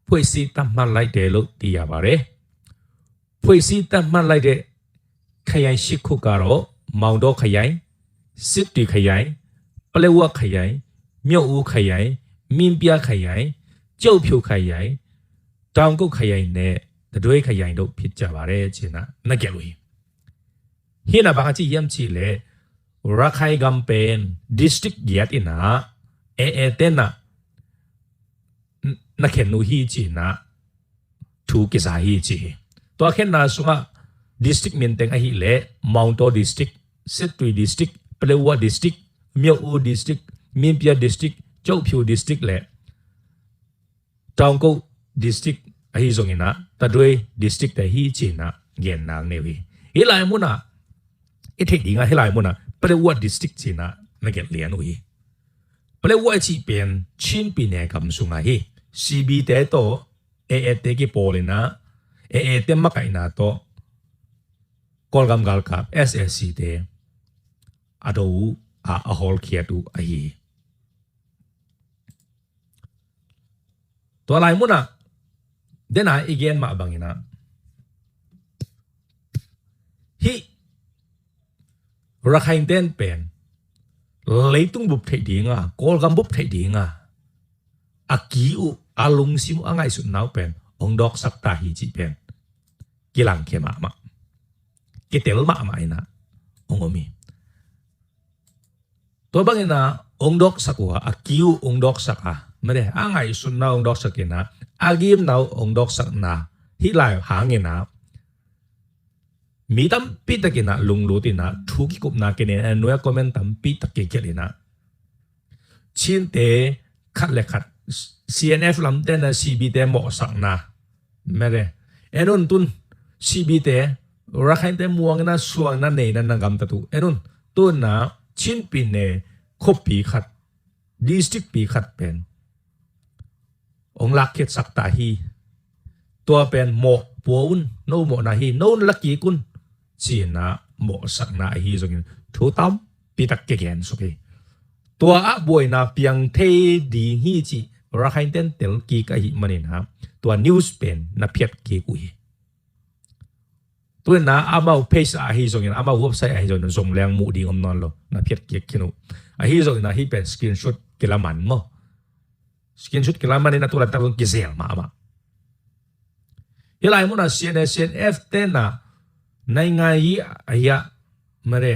ဖွဲ့စည်းသတ်မှတ်လိုက်တယ်လို့ သိရပါတယ်။ ဖွဲ့စည်းသတ်မှတ်လိုက်တဲ့ ခရိုင်ရှစ်ခုကတော့ မောင်တောခရိုင်၊ စစ်တွေခရိုင်၊ ပလက်ဝခရိုင်၊ မြောက်ဦးခရိုင်၊ မင်းပြားခရိုင်၊ ကျောက်ဖြူခရိုင်၊ တောင်ကုတ်ခရိုင်နဲ့ တဒွဲခရိုင်တို့ ဖြစ်ကြပါတယ်။ ကျင်း န ဂဲ ဝီ ဟိ န ဘင် ကျ ယမ် ကျ လဲ ရခိုင် ဂမ် ပင် district ယတ် အ န အဲ အဲ တဲ န န ခဲ နူ ဟိ ကျ န ထူ က စ ဟိ ကျ ဟိ တွ ခဲ န သု င district မင် တဲ အ ဟိ လဲ မောင်တော district၊ စစ်တွေ district၊ ပလက်ဝ district၊ မြောက်ဦး district၊ မင်းပြား district၊ ကျောက်ဖြူ district လဲ တောင်ကုတ် district အ ဟိ ဇွန် အ န တဒွဲ district တဲ ဟိ ကျ န ဂဲ န င န့ ဝီ ဟိ လ မု န အ ထဲ ဒ င ဟိ လ မု န ပလက်ဝ district ကျ န န ဂဲ လဲ နူ ဟိ ပလက်ဝ အ ကျ ပင် ချင်းပြည်နယ် ဂမ် သု င ဟိ စီဘီ တဲ တွ အဲ အဲ တဲ က ပော် လဲ န အဲ အဲ တဲ မ က န တွ ကော် ဂမ် ဂလ် ကပ် SAC တဲ အ ဒိ အ အ ဟော် ခဲ တူ အ ဟိ တွ လ မု န ဒဲ န အ ဂဲ မ ဘင် အ န ဟိ ရခိုင် တဲ ပင် လေ တုံ ဘုပ် ထဲ ဒ င ကော် ဂမ် ဘုပ် ထဲ ဒ င အ ကံ အူ အ လူင် စ မ အ င သု န ပင် အိုင် ဒီး စ တ ဟိ ကျ ပင် က လင် ခဲ မ မ က တဲ လ မ မ အ န အိုင် မီ တွ ဘင် အ န အိုင် ဒီး စ ကွ အ ကံ အူ အိုင် ဒီး စ အ မ ဒဲ အ င သု န အိုင် ဒီး စ က န အ ဂိမ် န အိုင် ဒီး စ န ဟိ လ ဟ င န မီ တ ပီ တ က န လူင် လူ တ န ထူ က ကူပ် န က န အ နွဲ comment တ ပီ တ က က လ န ချင်း တဲ ခတ် လဲ ခတ် CNF လ တဲ န စီဘီ တဲ မ စ န မ ဒဲ အ နု တွ စီဘီ တဲ ရခိုင် တဲ မွ န စွ န န့ န န ဂမ် တ တူ အ နု တွ န ချင်းပြည်နယ် ခုပ် ပီ ခတ် district ပီ ခတ် ပင် အိုင် လ က စ တ ဟိ တွ ပင် မ ပူ အ နု မ န ဟိ န လ က ကူ ကျ န မ စ န အ ဟိ ဇွန် ထူ တ ပီ တ က က န သု က တွ အ ဘွဲ န ပ ယင် ထဲ ဒ ဟိ ကျ ရခိုင် တဲ တဲ က က ဟိ မ န့ န tua news pen na phiat kik uh hi. Tuina amau page ah ahi zongin, amau website ahi zongin zong leng muh ding om nawn lo, na phiat kik khin uh. Ahi zongin ahi pen screenshot kilaman maw, screenshot kilaman in a tu laitak zong kizel mahmah. Hih lai munah C N A, C N F te na naingai i a hiah mare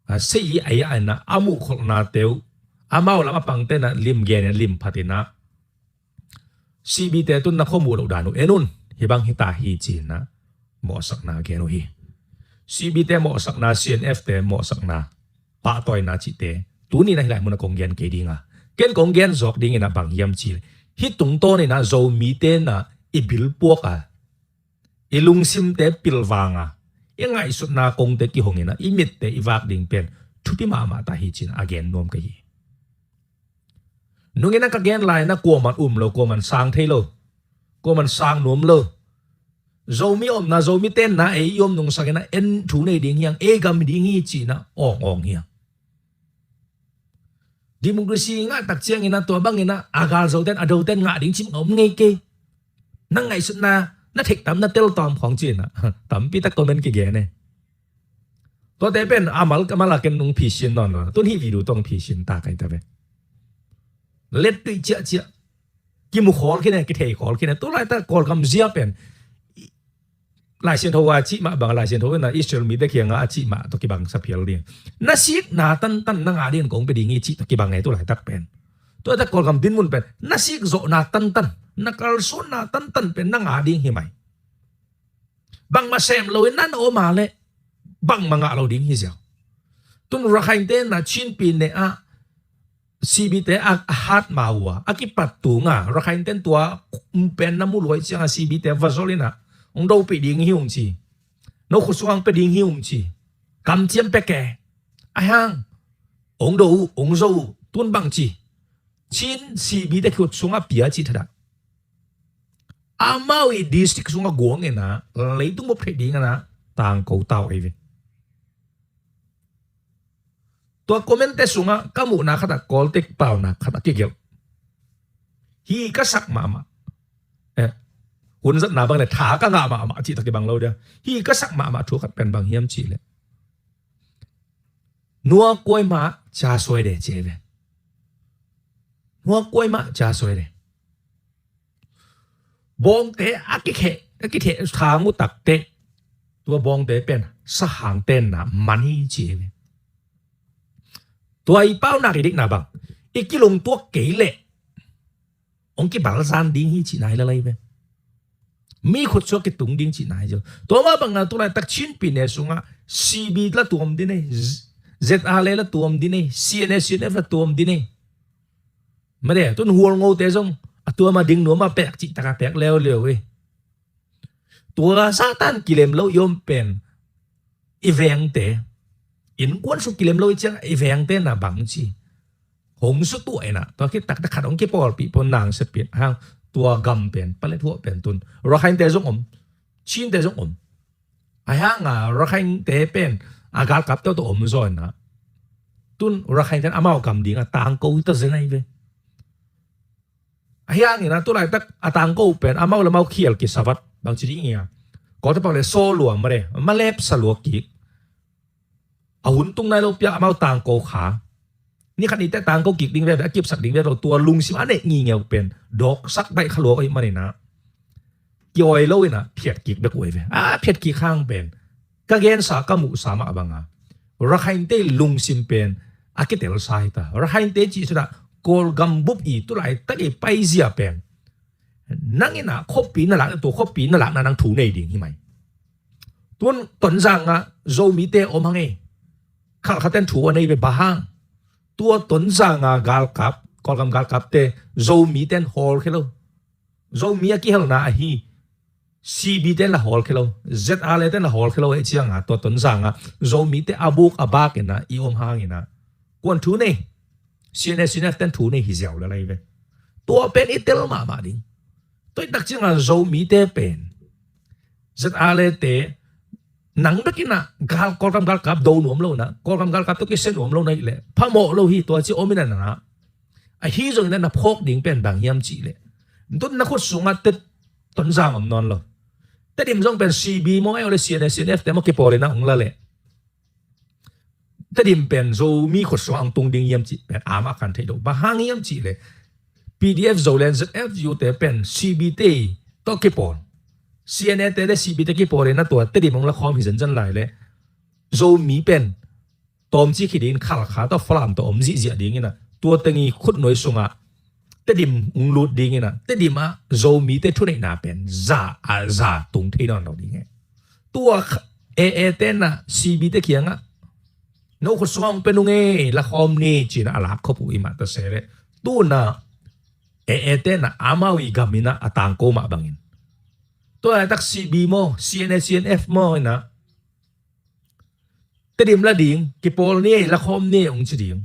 a sei i a hiah a na a muhkholhnate uh amau lam a pangte na lim gen in lim phatinah C B te tun na khuamuh loh dan uh en un, hih bang hita hi cinah mawhsakna gen uh hi. C B te mawhsakna, C N F te mawhsakna, pahtawina cihte tuni na hih lai munah kong gen kei dinga, ken kong gen zawk dinginah bang hiam cih leh hih tungtawninah Zomite na i bilpuak a, i lungsimte pilvanga, i ngaihsutna kongte kihongina i mitte i vak ding pen thupi mahmah ta hi cinah a gen nuam ka hi. Nungin a ka gen lai na kuaman um lo, kuaman sang thei lo, kuaman sang nuam lo. Zomi omna, Zomi tenna ei i om nungsakina en thu nei ding hiang, ei gam ding hi cina awng awng hiang. Democracy ngah tak ciangina tua bangina a gal zoten a doten ngah ding cim a om ngei kei. Na ngaihsutna na theihtam na teltawm khawng cina tampi tak comment kigen e. Tuate pen a mal ka mal a ken nung phisin nawn lo. Tun hih video tong phisin ta kai ta ve. Let tuih ciahciah. Kimu khawl khin e, kithei khawl khin e. Tu laitak Kawlgam zia pen Lai Siangtho a cih mah bang, Lai Siangtho in a Israel mite kiangah a cih mah tawh kibang sa phial ding. Na sikna tantan na ngah ding kong pe ding hi cih tawh kibang e tu laitak pen. Tu laitak Kawlgam dinmun pen na sik zawhna tantan, na kalsuanna tantan pen na ngah ding hi mai. Bangmah sem loin na na om a leh bangmah ngah lo ding hi ziau. Tun Rakhine te na Chinpi ne ah C B te a hat ma uh a, a kipat tunga Rakhine ten tua pen na mu luai cianga C B te va zol ina, hong dopih ding hi ung ci. No khut sungah hong pe ding hi ung ci. Kamciam pe ke. A hang hong do uh, hong zo uh, tun bang ci. Chin C B te khut sungah pia ci thadah. Amau i district sungah guang ina, leitung bop theih ding ina tangko tau ei ve. Tua comment te sungah ka muhna khatah Kawlte paunak khatah kigelh. Hi ka sak mahmah. Eh, hun zatna bang le tha ka ngah mahmah cih tak i bang lo dia. Hi ka sak mahmah thu khat pen bang hiam cih le. Nua kuai mah ca suai de ci ve. Nua kuai mah ca suai de. Bawngte a kikheh, a kitheh thang uh takteh tua bawngte pen sahang tenna man hi ci hi ve. Tua i paunak i dikna bang i kilungtuak kei leh hong kibalzan ding hi cihna hi lalai ve. Mi khut suak kitung ding cihna hi zo. Tua mah bangna tu laitak Chinpi ne sungah C B la tuam din ei, Z R le la tuam din ei, C N A, C N F la tuam din ei. Made tun hual ngote zong a tua ma ding nuam a pek cih taka pek leuleu hi. Tua Satan kilem lo i om pen i vengte, innkuan suk kilem lo i ciang i vengte na bang ci. Hong sutuah ina tua khit takte khat hong kipawlpih pon nang sepit hang tua gam pen palet huah pen tun Rakhine te zong om, Chin te zong om. A hanga Rakhine te pen a galkap teuh tawh om zaw ina. Tun Rakhine ten amau gam dinga tangko hi ta zen ahi ve. A hiangin a tu laitak a tangko pen amau le mau khial kisavat bang ci ding ia. Kawte pak le saw lua mare malep sa lua kik. A hun tung nai lo pia amau tangko kha. Ni khat nite tangko kik ding veve a kipsak ding veve lo tua lungsim a neih ngingeu pen dawksak daih kha lua oi manina. Kioi lo ina phiat kik bek uai ve. A phiat kik hang pen ka gensa ka muhsa mah banga Rakhine te lungsim pen a kitelsa hi ta. Rakhine te cih sudah Kawlgam bup i tu laitak i paizia pen nang ina khuapi na lak, tua khuapi na lakna nang thu nei ding hi mai. Tun Tonzanga Zomite om hang ei. Khalkhaten thu a nei ve ba hang. Tua Tonzanga galkap, Kawlgam galkapte Zomiten hawl khe lo. Zomi a kihelna ahi. C B ten la hawl khe lo, Z R le ten la hawl khe lo eh cianga tua Tonzanga Zomite a buk a bak ina i om hang ina kuan thu nei. C N A, C N F ten thu nei hi ziau le lai ve. Tua pen i tel mahmah ding. Tua i tak cianga Zomite pen Z R le te nang bek ina gal Kawlgam galkap do nuam lo na, Kawlgam galkap tawh kisia nuam lo na i le phamawh lo hi tua ci om ina na. Ahi zongin na phawk ding pen bang hiam cih le tun na khut sungah tet Tonzang om nawn lo. Tedim zong pen C B maw, ei le C N A, C N F te maw kipawl in a hong la leh, Tedim pen Zomi khut sungah hong tung ding hiam cih pen amah khan thei lo. Bang hang hiam cih leh P D F Zoland, Z F U te pen C B te tawh kipawl, C N A te le C B te kipawl in a tua Tedim hong la khawm hi zenzen lai leh Zomi pen tawmci khit dingin Khalkha tawh Falam tawh om zihziah dingin a, tua teng i khutnuai sungah Tedim hong lut dingin a, Tedim ah Zomite thuneihna pen za a za tung thei nawn lo ding e. Tua kha-, A A te na C B te kiangah, "No khut sungah hong pia nung e, la khawm ni," ci-in a lak khop uh i mah ta se leh, tu na A A te na amau i gam in a tangko mah bangin, tua laitak C B maw, C N A, C N F maw in a, "Tedim la ding, kipawl ni e, la khawm ni e," hong ci ding.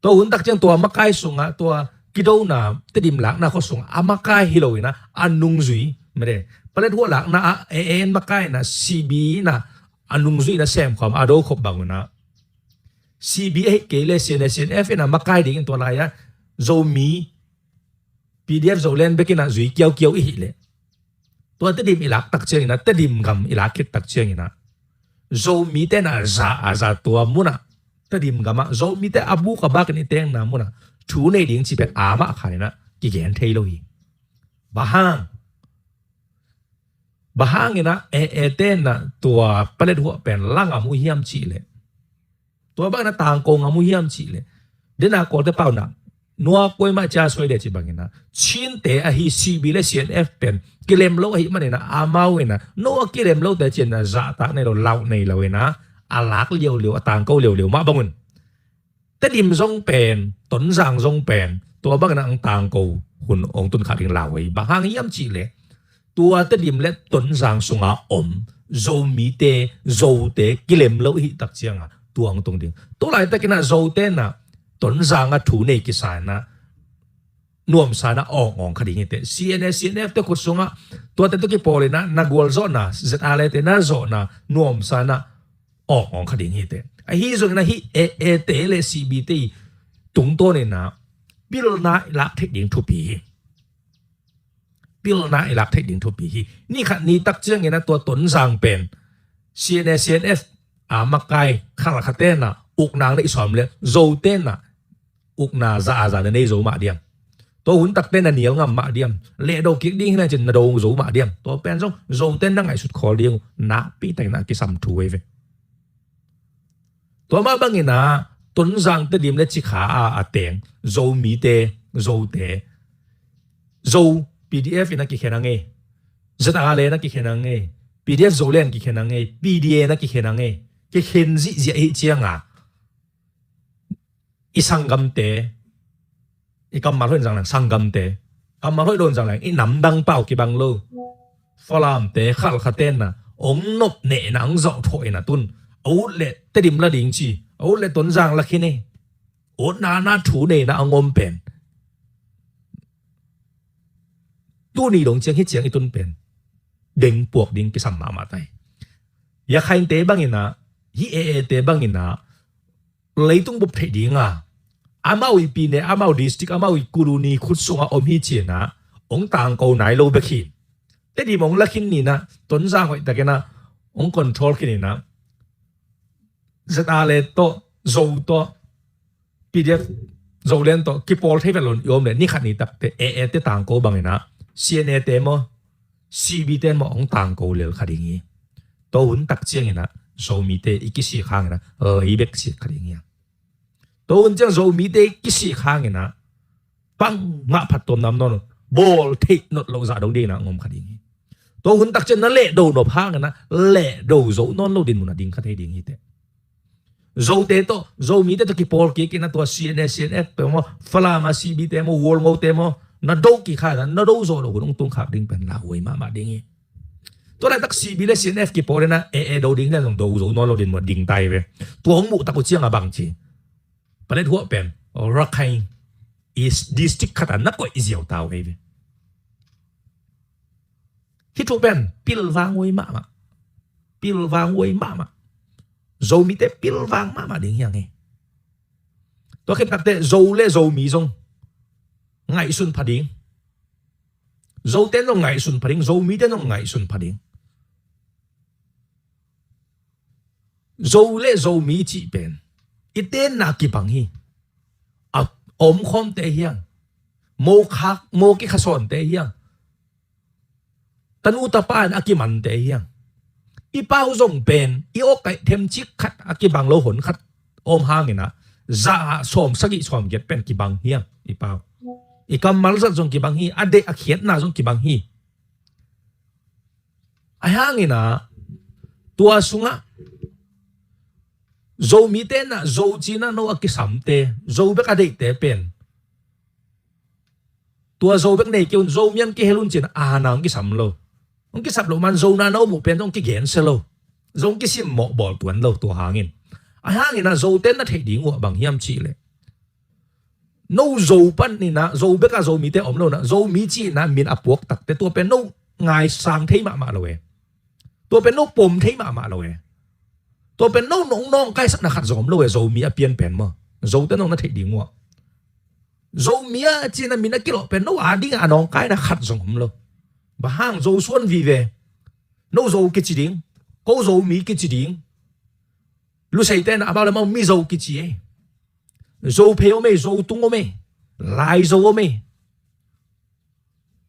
Tua hun tak ciang tua makai sungah tua kidona, Tedim lakna khua sungah a makai hi lo in a, a nungzui, mede, Paletwa lakna ah A A in makai in a, C B in a, a nungzui in a sem khawm a do khop bang un a, C B ahih kei leh C N A, C N F in a makai dingin tua lai-ah Zomi, P D F Zoland bek in a zui kiaukiau i hih leh, tua Tedim i lak tak ciangin a, Tedim gam i lak khit tak ciangin a, Zomite na za a za tua munah, Tedim gamah Zomite a buk a bakin i tengna munah thu nei ding cih pen amah khan in a kigen thei lo hi. Bang hang, bang hangin a A A te na tua Paletwa pen la ngam uh hiam cih leh, tua bangin a tangko ngam uh hiam cih leh, dena Kawlte pau na, nua kuai mah cia suai de ci bangin a, Chinte ahi C B le C N F pen kilem lo ahih manin a, amau in a, no a kilem lote ci-in a zahtak nei lo, lauh nei lo in a, a lak liauliau, a tangko liauliau mah bang un, Tedim zong pen, Tonzang zong pen tua bangin a hong tangko hun hong tun kha ding lau hi. Bang hang hiam cih leh, tua Tedim le Tonzang sunga om Zomite, Zote kilem lo i hih tak cianga tua hong tung ding. Tua laitakin a Zote na Tonzang a thu nei kisa in a nuamsa in a awngawng kha ding hi teh. C N A, C N F te khut sungah tuate tawh kipawl in a na gualzawhna, Z R A te na zawhna nuamsa in a awngawng kha ding hi teh. Ahi zongin a hih A A te le C B te i tungtawn in a pilna i lak theih ding thupi hi. Pilna i lak theih ding thupi hi. Ni khat ni tak ciangin a tua Tonzang pen C N A, C N F a makai Khalkha te na ukna neih sawm le Zote na ukna za a za na nei zo mah diam? Tua hun takte na nial ngam mah diam? Lehdo kik ding hi na cin na do zo mah diam? Tua pen zong Zote na ngaihsut khawl ding uh nakpi takin a kisam thu ei ve. Tua mah bangin a Tonzang, Tedim le Cikha a a teng Zomite, Zote, Zo P D F in a kikhen a ngei, Z R A in a kikhen a ngei, P D F Zoland kikhen a ngei, P D A in a kikhen a ngei, kikhen zihziah i hih cianga i sanggamte, i kammal hoih in zang leng sanggamte, kammal hoih lo in zang leng i namdang pau kibang lo Falamte, Khalkhate na ong nop nehna ong zawh thawh in a tun, a ut le Tedim la ding ci, a ut le Tonzang la khin e, utna na thu neina a ngom pen tuni dong ciang hi ciang i tun pen deng puak ding kisam mahmah tai. Yakhainte bangin a, hih A A te bangin a leitung bup theih dinga amau i pine, amau district, amau i kuluni khut sunga om hi cina ong tangko nai lo bek hi. Tedim ong la khin nina Tonzang hoih takin a ong control khin nina Z R A tawh, Zo tawh, P D F Zoland tawh kipawl thei vet lo i om le ni khat ni takte A A te tangko bangin a C N A te maw, C B te maw ong tangko lel kha ding hi. Tua hun tak ciangin a Zomite i kisik hangin a lei bek sik kha ding hi. Tua hun ciang Zomite i kisik hangin a bangmah phattuam nam nawn lo, bawl theih nawn lo zah dong dingin a ngom kha ding hi. Tua hun tak ciang na lehdo nop hangin a lehdo zo nawn lo dinmun a ding kha thei ding hi teh. Zote tawh, Zomite tawh kipawl kik in a tua C N A, C N F te maw, Falam a C B te maw, Hualngo te maw, na do kik hangin a na do zo lo hun ong tung khak ding pen lauhuai mahmah ding hi. Tua laitak C B le C N F kipawl in a A A do ding le zong do zo nawn lo dinmun a ding tai ve. Tua hong muh tak uh ciang a bang ci, Paletwa pen Rakhine East District khat a na koih ziau ta uh ei ve. Hih thu pen pilvang huai mahmah. Pilvang huai mahmah. Zomite pilvang mahmah ding hi hang hi. Tua khit takte Zo le Zomi zong ngaihsun pha ding. Zote zong ngaihsun pha ding, Zomite zong ngaihsun pha ding. Zo le Zomi cih pen i tenna kibang hi. A omkhawmte hiang, mokhak mokikhasawnte hiang, tanu tapa in a kimante hiang. I pau zong pen i awkaih themcik khat a kibang lo hon khat om hanginah za ah sawm sagih sawm giat pen kibang hiang i pau. I kammal zat zong kibang hi, a deih a khiatna zong kibang hi. Ahi hanginah tua sungah Zomite inah Zo cinah no a kisamte, Zo bek a deihte pen tua Zo bek nei kei un, Zomi ang kihel un cinah aana hong kisam lo. Hong kisap loh man Zo na na om uh pen zong kigensia lo. Zong kisimmawh bawl tuan lo tua hangin. Ahi hanginah Zote na theih ding uh ah bang hiam cihleh, no Zo paninah Zo bekah Zomite om lo inah Zomi cinah min a puak takte tua pen no ngaisang thei mahmah lo e. Tua pen no pom thei mahmah lo e. Tua pen no nong nawngkaisakna khat zong om lo e, Zomi a pian pen maw. Zote nong na theih ding uh ah Zomi a cinah min a kilawh pen no a dingah a nawngkaina khat zong om lo. Bang hang Zo suan vive. No Zo kici ding, ko Zomi kici ding. Luseite na amau le amau Mizo kici e. Zo phei om e, Zo tung om e, Lai Zo om e.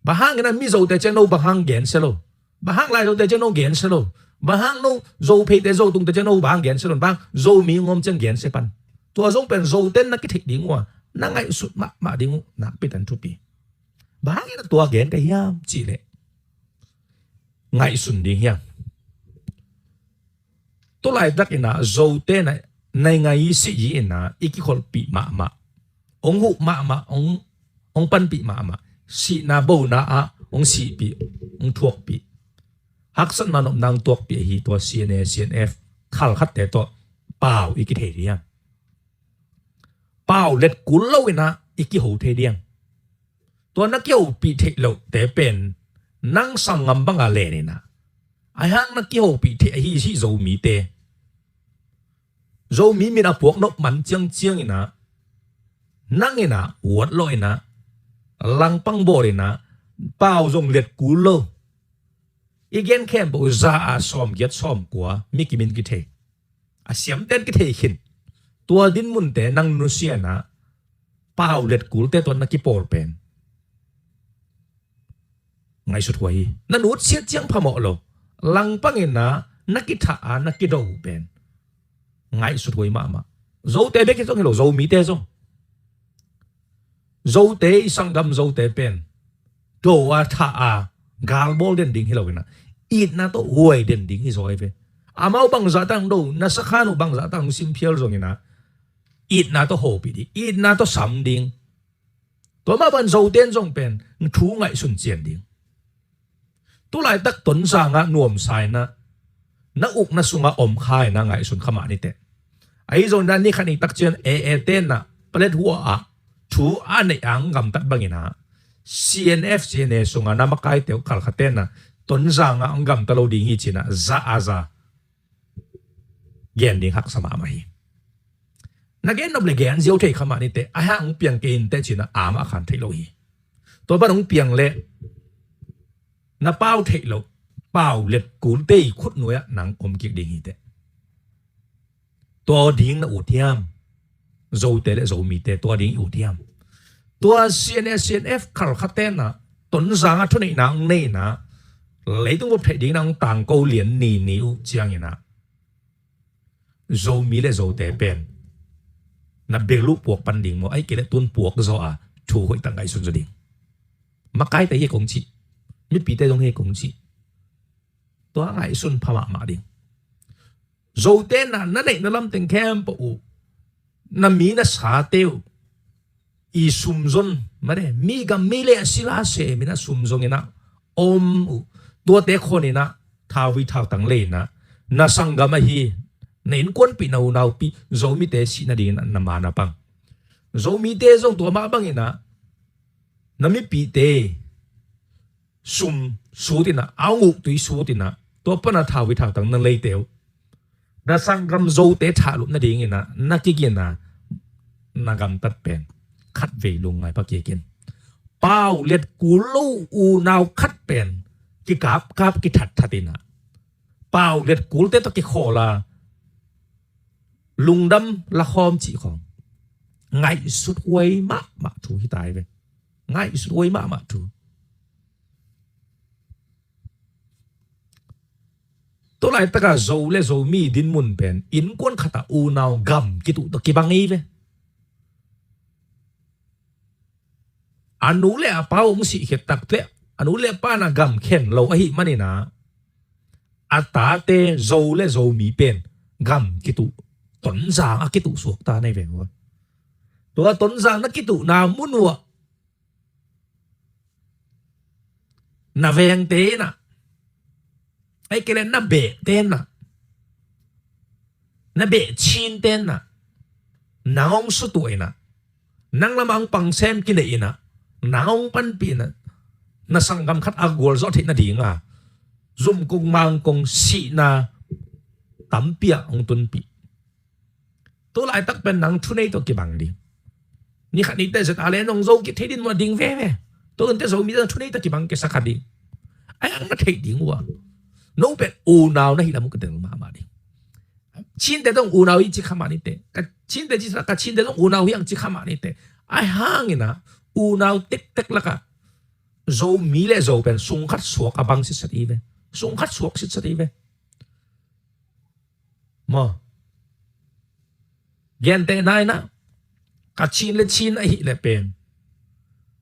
Bang hang inah Mizote ciang no bang hang gensia lo? Bang hang Lai Zote ciang no gensia lo? Bang hang no Zo pheite Zo tungte ciang no bang hang gensia lo? Bang hang Zomi ngom ciang gensia pan? Tua zong pen Zote na kitheih ding uh a na ngaihsut mahmah ding uh nakpi tan thupi. Bang hang inah tua gen ka hiam cihleh, ngaihsun ding hiam? Tulaitak inah Zote na nai ngai si yi inah i kikholhpih mahmah, hong huh mahmah, hong, hong panpih mahmah, sihna bona ah hong sihpih, hong thuakpih, haksatna nopna hong tuakpih ahi tua C N A, C N F khalkhatte tawh pau i kithei ding hiam? Pau let kul lo inah i kiho thei ding hiam? Tua na kihopih theih lohte pen nang sanggam banga len inah, ahi hang na kihopih theih ahi hih Zomite, Zomi min a puak nop man ciangciang inah nang inah uat lawh inah langpang bawl inah pau zong let kul lo. I gen khempeuh za ah sawm giat sawm kua mi kimin kithei, a siamten kithei khin. Tua dinmunte nang nusia inah pau let kulte tua na kipawl pen ngaihsut huai hi. Na nutsiat ciang phamawh lo. Langpang inah na kithah a na kido uh pen ngaihsut huai mahmah. Zote bek hi zong hi lo, Zomite zong. Zote, i sanggam Zote pen do a, thah a, galbawl den ding hi lo inah itna tawh huai den ding hi zaw hi ve. Amau bangzah tang do, na sakhan uh bangzah tang sim phial zong inah itna tawh hopih ding, itna tawh sam ding. Tua mah bang Zote in zong pen thu ngaihsun cian ding. Tulaitak Tonzang ah nuamsa inah na ukna sungah om kha inah ngaihsun kha mah ni teh. Ahi zong inah ni khat ni tak ciang A A te inah palet hua ah thu a neih a hong gamtat bang inah C N F, C N A sungah na makaite uh khalkhatte inah Tonzang ah hong gamta lo ding hi cinah za a za gen ding haksa mahmah hi. Na gen nop le gen ziau thei kha mah ni teh, ahi hang hong piang kei in teh cinah amah khan theih lo hi. Tua ban hong piang leh na pau theih loh pau let kulte i khutnuai ah nang om kik ding hi teh. Tua ding na ut hiam? Zote le Zomite tua ding i ut hiam? Tua C N A, C N F khalkhatte inah Tonzang ah thuneihna hong nei inah leitung vop theih ding inah hong tangko lian ni ni uh ciang inah Zomi le Zote pen na bel uh puak pan ding maw, ahih kei leh tun puak zaw a thu hoihtak ngaihsun zaw ding. Makaite hi kong cih, mipite zong hi kong cih. Tua ngaihsun pha mahmah ding. Zote na, na neih na lamteng khempeuh uh, na mi na sate uh i sum zon mah de, mi gam mi le a sila se mi na sum zong inah om uh. Tuate khon inah thau hi thau tang le inah na sanggam ahi, na innkuanpih, na unaupi Zomite sih nading inah na ma na pang. Zomite zong tua mah bang inah na mipite sum sut inah, a hong uktui sut inah, tua pana thau hi thau tang na leite uh, na sanggam Zote thahlup nading inah na kigin a na gamtat pen khatvei lungngai pha kik in. Pau let kul lo unau khat pen kikapkap kithatthat inah, pau let kulte tawh kikhawl a, lungdam lakhawm cih khawng ngaihsut huai mahmah thu hi ta hi ve. Ngaihsut huai mahmah thu. Tulaitaka Zo le Zomi dinmun pen innkuan khatah unau gam kituh tawh kibang hi ve. A nu le a pa hong sihkhiat takteh a nu le a pa na gam khen lo ahih maninah, a tate Zo le Zomi pen gam kituh, Tonzang a kituh suak ta na hi ve. Tua Tonzang na kituhna mun uh ah na vengte inah, ahih kei leh na behte inah, na beh Chinte inah nang hong sutuah inah, nang lamah hong pang sem kineih inah, nang hong panpih inah, na sanggam khat a gualzawh theih nadinga zumkung mangkung sihna tampi ah hong tunpih. Tulaitak pen nang thunei tawh kibang ding. Ni khat ni teh Z R le nong zo kithei din muah ding veve. Tua hun teh Zomi tawh thunei tawh kibang kisa kha ding. Ai ang na theih ding uh ah, no pen unau na hih lam uh ka tel mahmah ding. Chinte tawh unau hi ci kha mah ni teh, ka Chinte ci, ka Chinte tawh unau hi ang ci kha mah ni teh. Ai hang inah unau tektek lakah Zomi le Zo pen sungkhat suak a bang sitset hi ve. Sungkhat suak sitset hi ve. Maw, gentehna inah, ka Chin le Chin ahih leh pen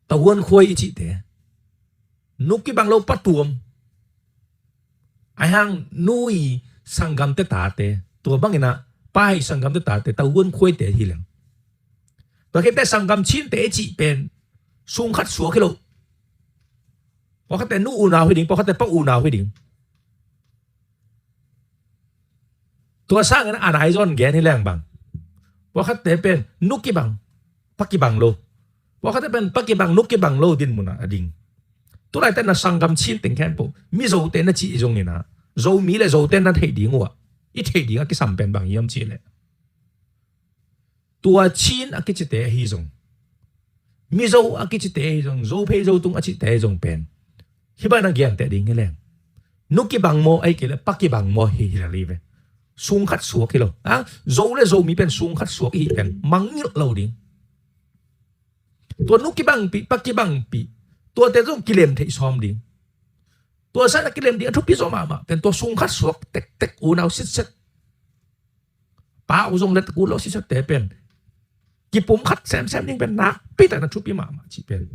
tahuan khuai i cihte, nu kibang lo pa tuam, ai hang nu i sanggamte tate, tua bang inah pa i sanggamte tate tahuan khuaite hi leng. Tua khit teh sanggam Chinte i cih pen sungkhat suak hi lo. Pawlkhatte nu unau hi ding, pawlkhatte pa unau hi ding. Tua sangin a nai zawn gen hi leng bang, pawlkhatte pen nu kibang, pa kibang lo, pawlkhatte pen pa kibang, nu kibang lo dinmun ah a ding. Tulaite na sanggam Chin teng khempeuh Mizote na cih zong inah, Zomi le Zote na theih ding uh ah, i theih ding a kisam pen bang hiam cih leh, tua Chin a kicite ahi zong, Mizo a kicite ahi zong, Zophei Zotung a cihte ahi zong pen hih bang na genteh ding hi leng, nu kibang maw, ahih kei leh pa kibang maw hi hi lel hi ve. Sungkhat suak hi lo. A, Zo le Zomi pen sungkhat suak i hih pen mangngilh lo ding. Tua nu kibangpih, pa kibangpih, tuate zong kilem theih sawm ding. Tua sangin a kilem ding a thupi zaw mahmah pen tua sungkhat suak tektek, unau sitset, pa uh zong let kul lo sitset te pen kipumkhat semsem ding pen nakpi tak na thupi mahmah cih pen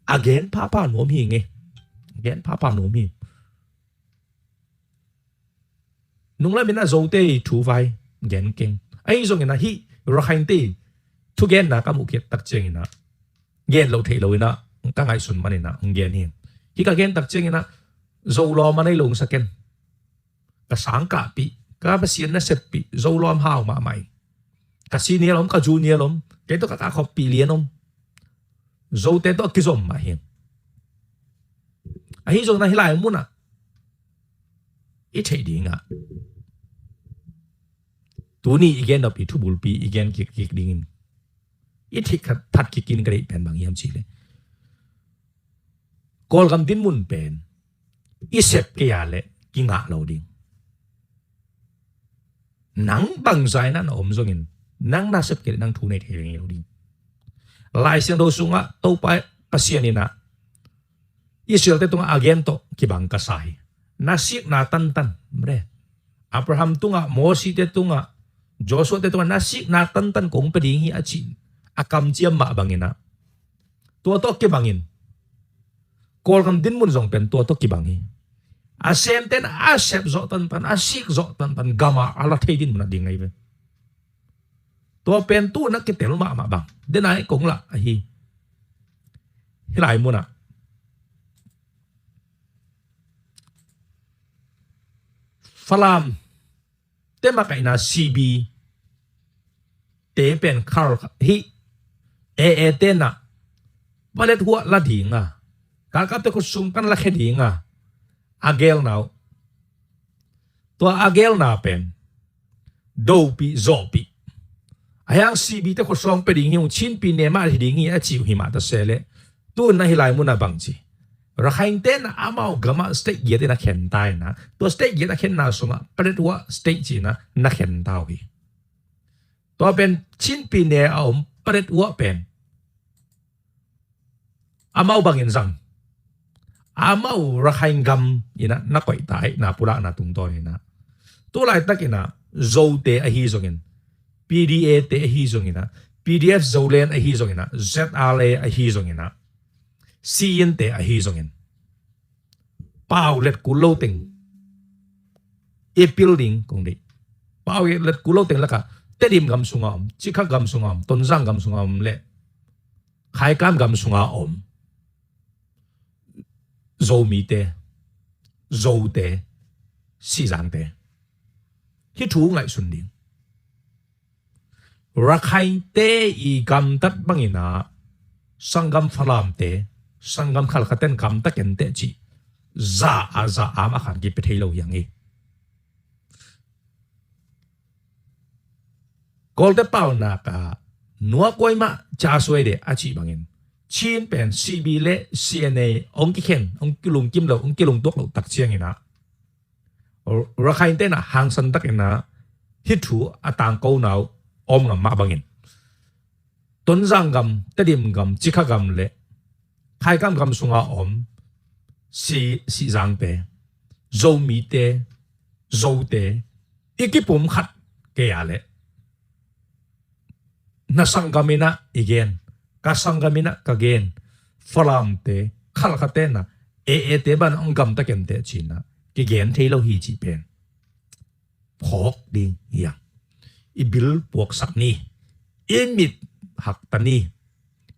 a gen phapha nuam hi ngei. A gen phapha nuam hi. Nunglam inah Zote i thu vai gen keng. Ahi zong inah hih Rakhainte i thugenna ka muhkhiat tak ciang inah gen lo theih lo inah ka ngaihsun man inah hong gen hi. Hih ka gen tak ciang inah Zo lawm a nei lo hong sa ken. Ka sangkahpih, ka Pasian naseppih Zo lawm hau mahmah hi. Ka senior om, ka junior om, kei tawh ka kah khoppih lian om, Zote tawh a kizom mah hi. Ahi zong inah hih lai munah i theih dingah tuni i gen nop i thubulpi i gen kik kik dingin i theih khat that kikin ka deih pen bang hiam cih leh, Kawlgam dinmun pen i sep kei a leh kingah lo ding. Nang bangzah inah na om zongin, nang na sep kei leh nang thu nei thei lo ding. Lai Siangtho sungah Topa Pasian inah Israelte tungah a gen tawh kibang ka sa hi. Na sikna tantan, mre, Abraham tungah, Mosite tungah, Joshuate tungah na sikna tantan kong pia ding hi a cih a kamciam mah bang inah, tua tawh kibangin Kawlgam dinmun zong pen tua tawh kibang hi. A semten a sep zawh tantan, a sik zawh tantan, gamah a la thei dinmun a ding ahi ve. Tua pen tu na kitel mahmah bang denai kong lah ahi. Hih lai munah Falam te makaihna C B te pen khar hi. A A te na palet huah la dinga, kalkapte khutsung kan la khe dinga a gelna uh, tua a gelna pen dopih zawhpih, Ahiang C B te khuasawng pia ding hi ung, Chin pi ne mah hi ding hi a ci uh hi mah ta se leh, tu na hi lai mun a bang ci, Rakhine te na amau gam ah state giat in a khen ta in a, tua state giat a khenna sungah Paletwa state ci in a na khen ta uh hi. Tua pen Chin pi ne a om Paletwa pen amau bangin zang, amau Rakhine gam in a na koih ta hi, na pulakna tungtawn in a. Tu laitak in a Zote ahi zongin, P D A te ahi zongin a, P D F Zoland ahi zongin a, Z R A ahi zongin a, Siyin te ahi zongin, pau let kul lo teng i pil ding kong deih. Pau let kul lo teng lakah Tedim gam sunga om, Cikha gam sunga om, Tonzang gam sunga om le Khaikam gam sunga om Zomite, Zote, Sihzangte, hih thu ngaihsun ding. Rakhine te i gamtat bangin a, sanggam Falamte, sanggam Khalkha ten gamta kenteh cih za a za am a khan kipia thei lo hi hang hi. Kawlte paunak ah nuakuai mah ca suai deh a cih bangin, Chin pen C B le C N A hong kikhen, hong kilungkim lo, hong kilungtuak loh tak ciangin a, Rakhine te na hangsan takin a hih thu a tangkona uh om ngam mah bangin, Tonzang gam, Tedim gam, Cikha gam le Khaikam gam sunga om Si, Sihzangte, Zomite, Zote, i kipum khat kei a le na sanggam in a i gen, ka sanggam in a ka gen, Falamte, Khalkhate na, A A te ban hong gamta kenteh ci in a kigen thei lo hi cih pen phawk ding hi hang. I bil puaksak ni, i mit hakta ni,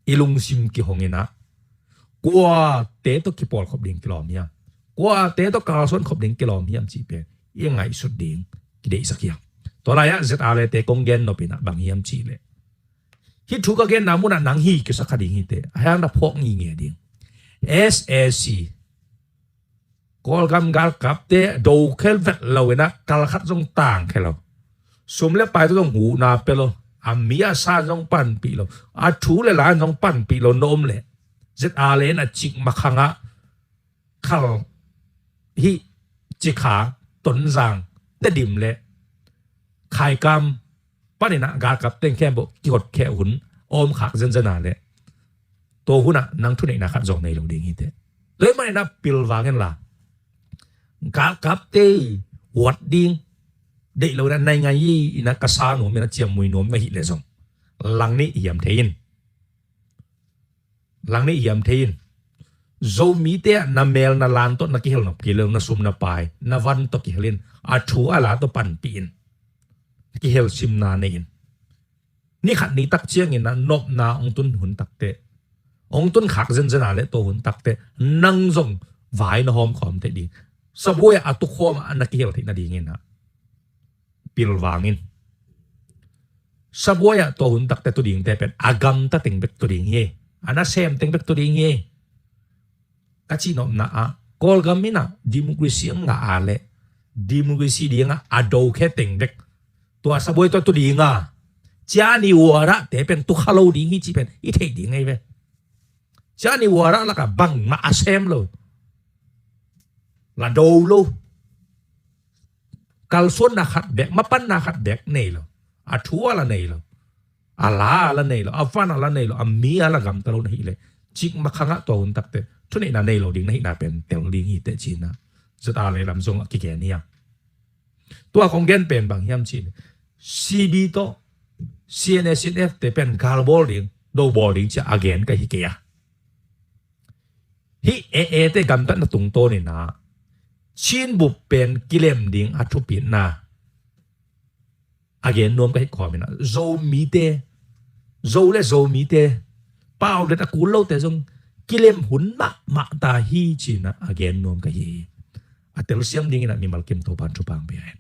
i lungsim kihong in a, kuate tawh kipawlkhop ding kilawm hiam, kuate tawh kalsuan khop ding kilawm hiam cih pen i ngaihsut ding kideihsak hi hang. Tua lai-ah Z R A te kong gen nop in a bang hiam cih leh, hih thu ka genna munah nang hi kisak kha ding hi teh, a hiang na phawk ngingei ding. S A C, Kawlgam galkapte do khel vet lo in a, kal khat zong tang khel lo. Sum le pai tawh zong huhna pia lo. A mi a san zong panpih lo. A thu le lan zong panpih lo na om leh, Z R A in a Cikmakhang ah khal hih Cikha, Tonzang, Tedim le Khaikam panin a galkap teng khempeuh kihotkhiat hun a om khak zenzen a leh, tua hunah nang thuneihna khat zong nei lo ding hi teh. Tua ahih manin a pilvang in la, galkapte huat ding deih lo in a, nai ngai hi in a, ka sa nuam in a, ciammui nuam na hih leh zong, lang nih hiam thei in, lang nih hiam thei in, Zomite ah na mel na lan tawh na kihel nop kei lo, na sum na pai, na van tawh kihel in, a thu a la tawh panpih in, kihel simna nei in, ni khat ni tak ciangin a nopna hong tun hun takteh, hong tun khak zenzen a leh tua hun takteh nang zong vai na hawm khawm theih ding, sabuai ah a tukhawm ah na kihel theih nadingin a pilvang in. Sabuai ah tua hun takteh tu dingte pen a gamta teng bek tu ding hi. A nasem teng bek tu ding hi. Ka cihnopna ah, Kawlgam in a democracy a ngah a leh, democracy ding a a dokhia teng bek tua sabuai tua tu ding a, ciani uarah te pen tu kha lo ding hi cih pen i theih ding ahi ve. Ciani uarah lakah bangmah a sem lo, la do lo. Kalsuanna khat bek, mapanna khat bek nei lo. A thu a la nei lo, a la a la nei lo, a van a la nei lo, a mi a la gamta lo na hih leh, Cikmakhang ah tua hun takteh thuneihna nei lo ding na hihna pen tel ding hi teh ci in a, Z R A lam zong ah kigen hi hang. Tua kong gen pen bang hiam cih leh, C B tawh C N A, C N F te pen gal bawl ding, do bawl ding ci a gen ka hi kei a. Hih A A te gamtatna tungtawn in a, Chin bup pen kilem ding a thupitna a gen nuam ka hi khawm in a, Zomite, Zo le Zomite, pau let a kul lote zong kilem hun mahmah ta hi ci in a, a gen nuam ka hi. A telsiam dingin a mimal kim Topan thupha hong pia hen.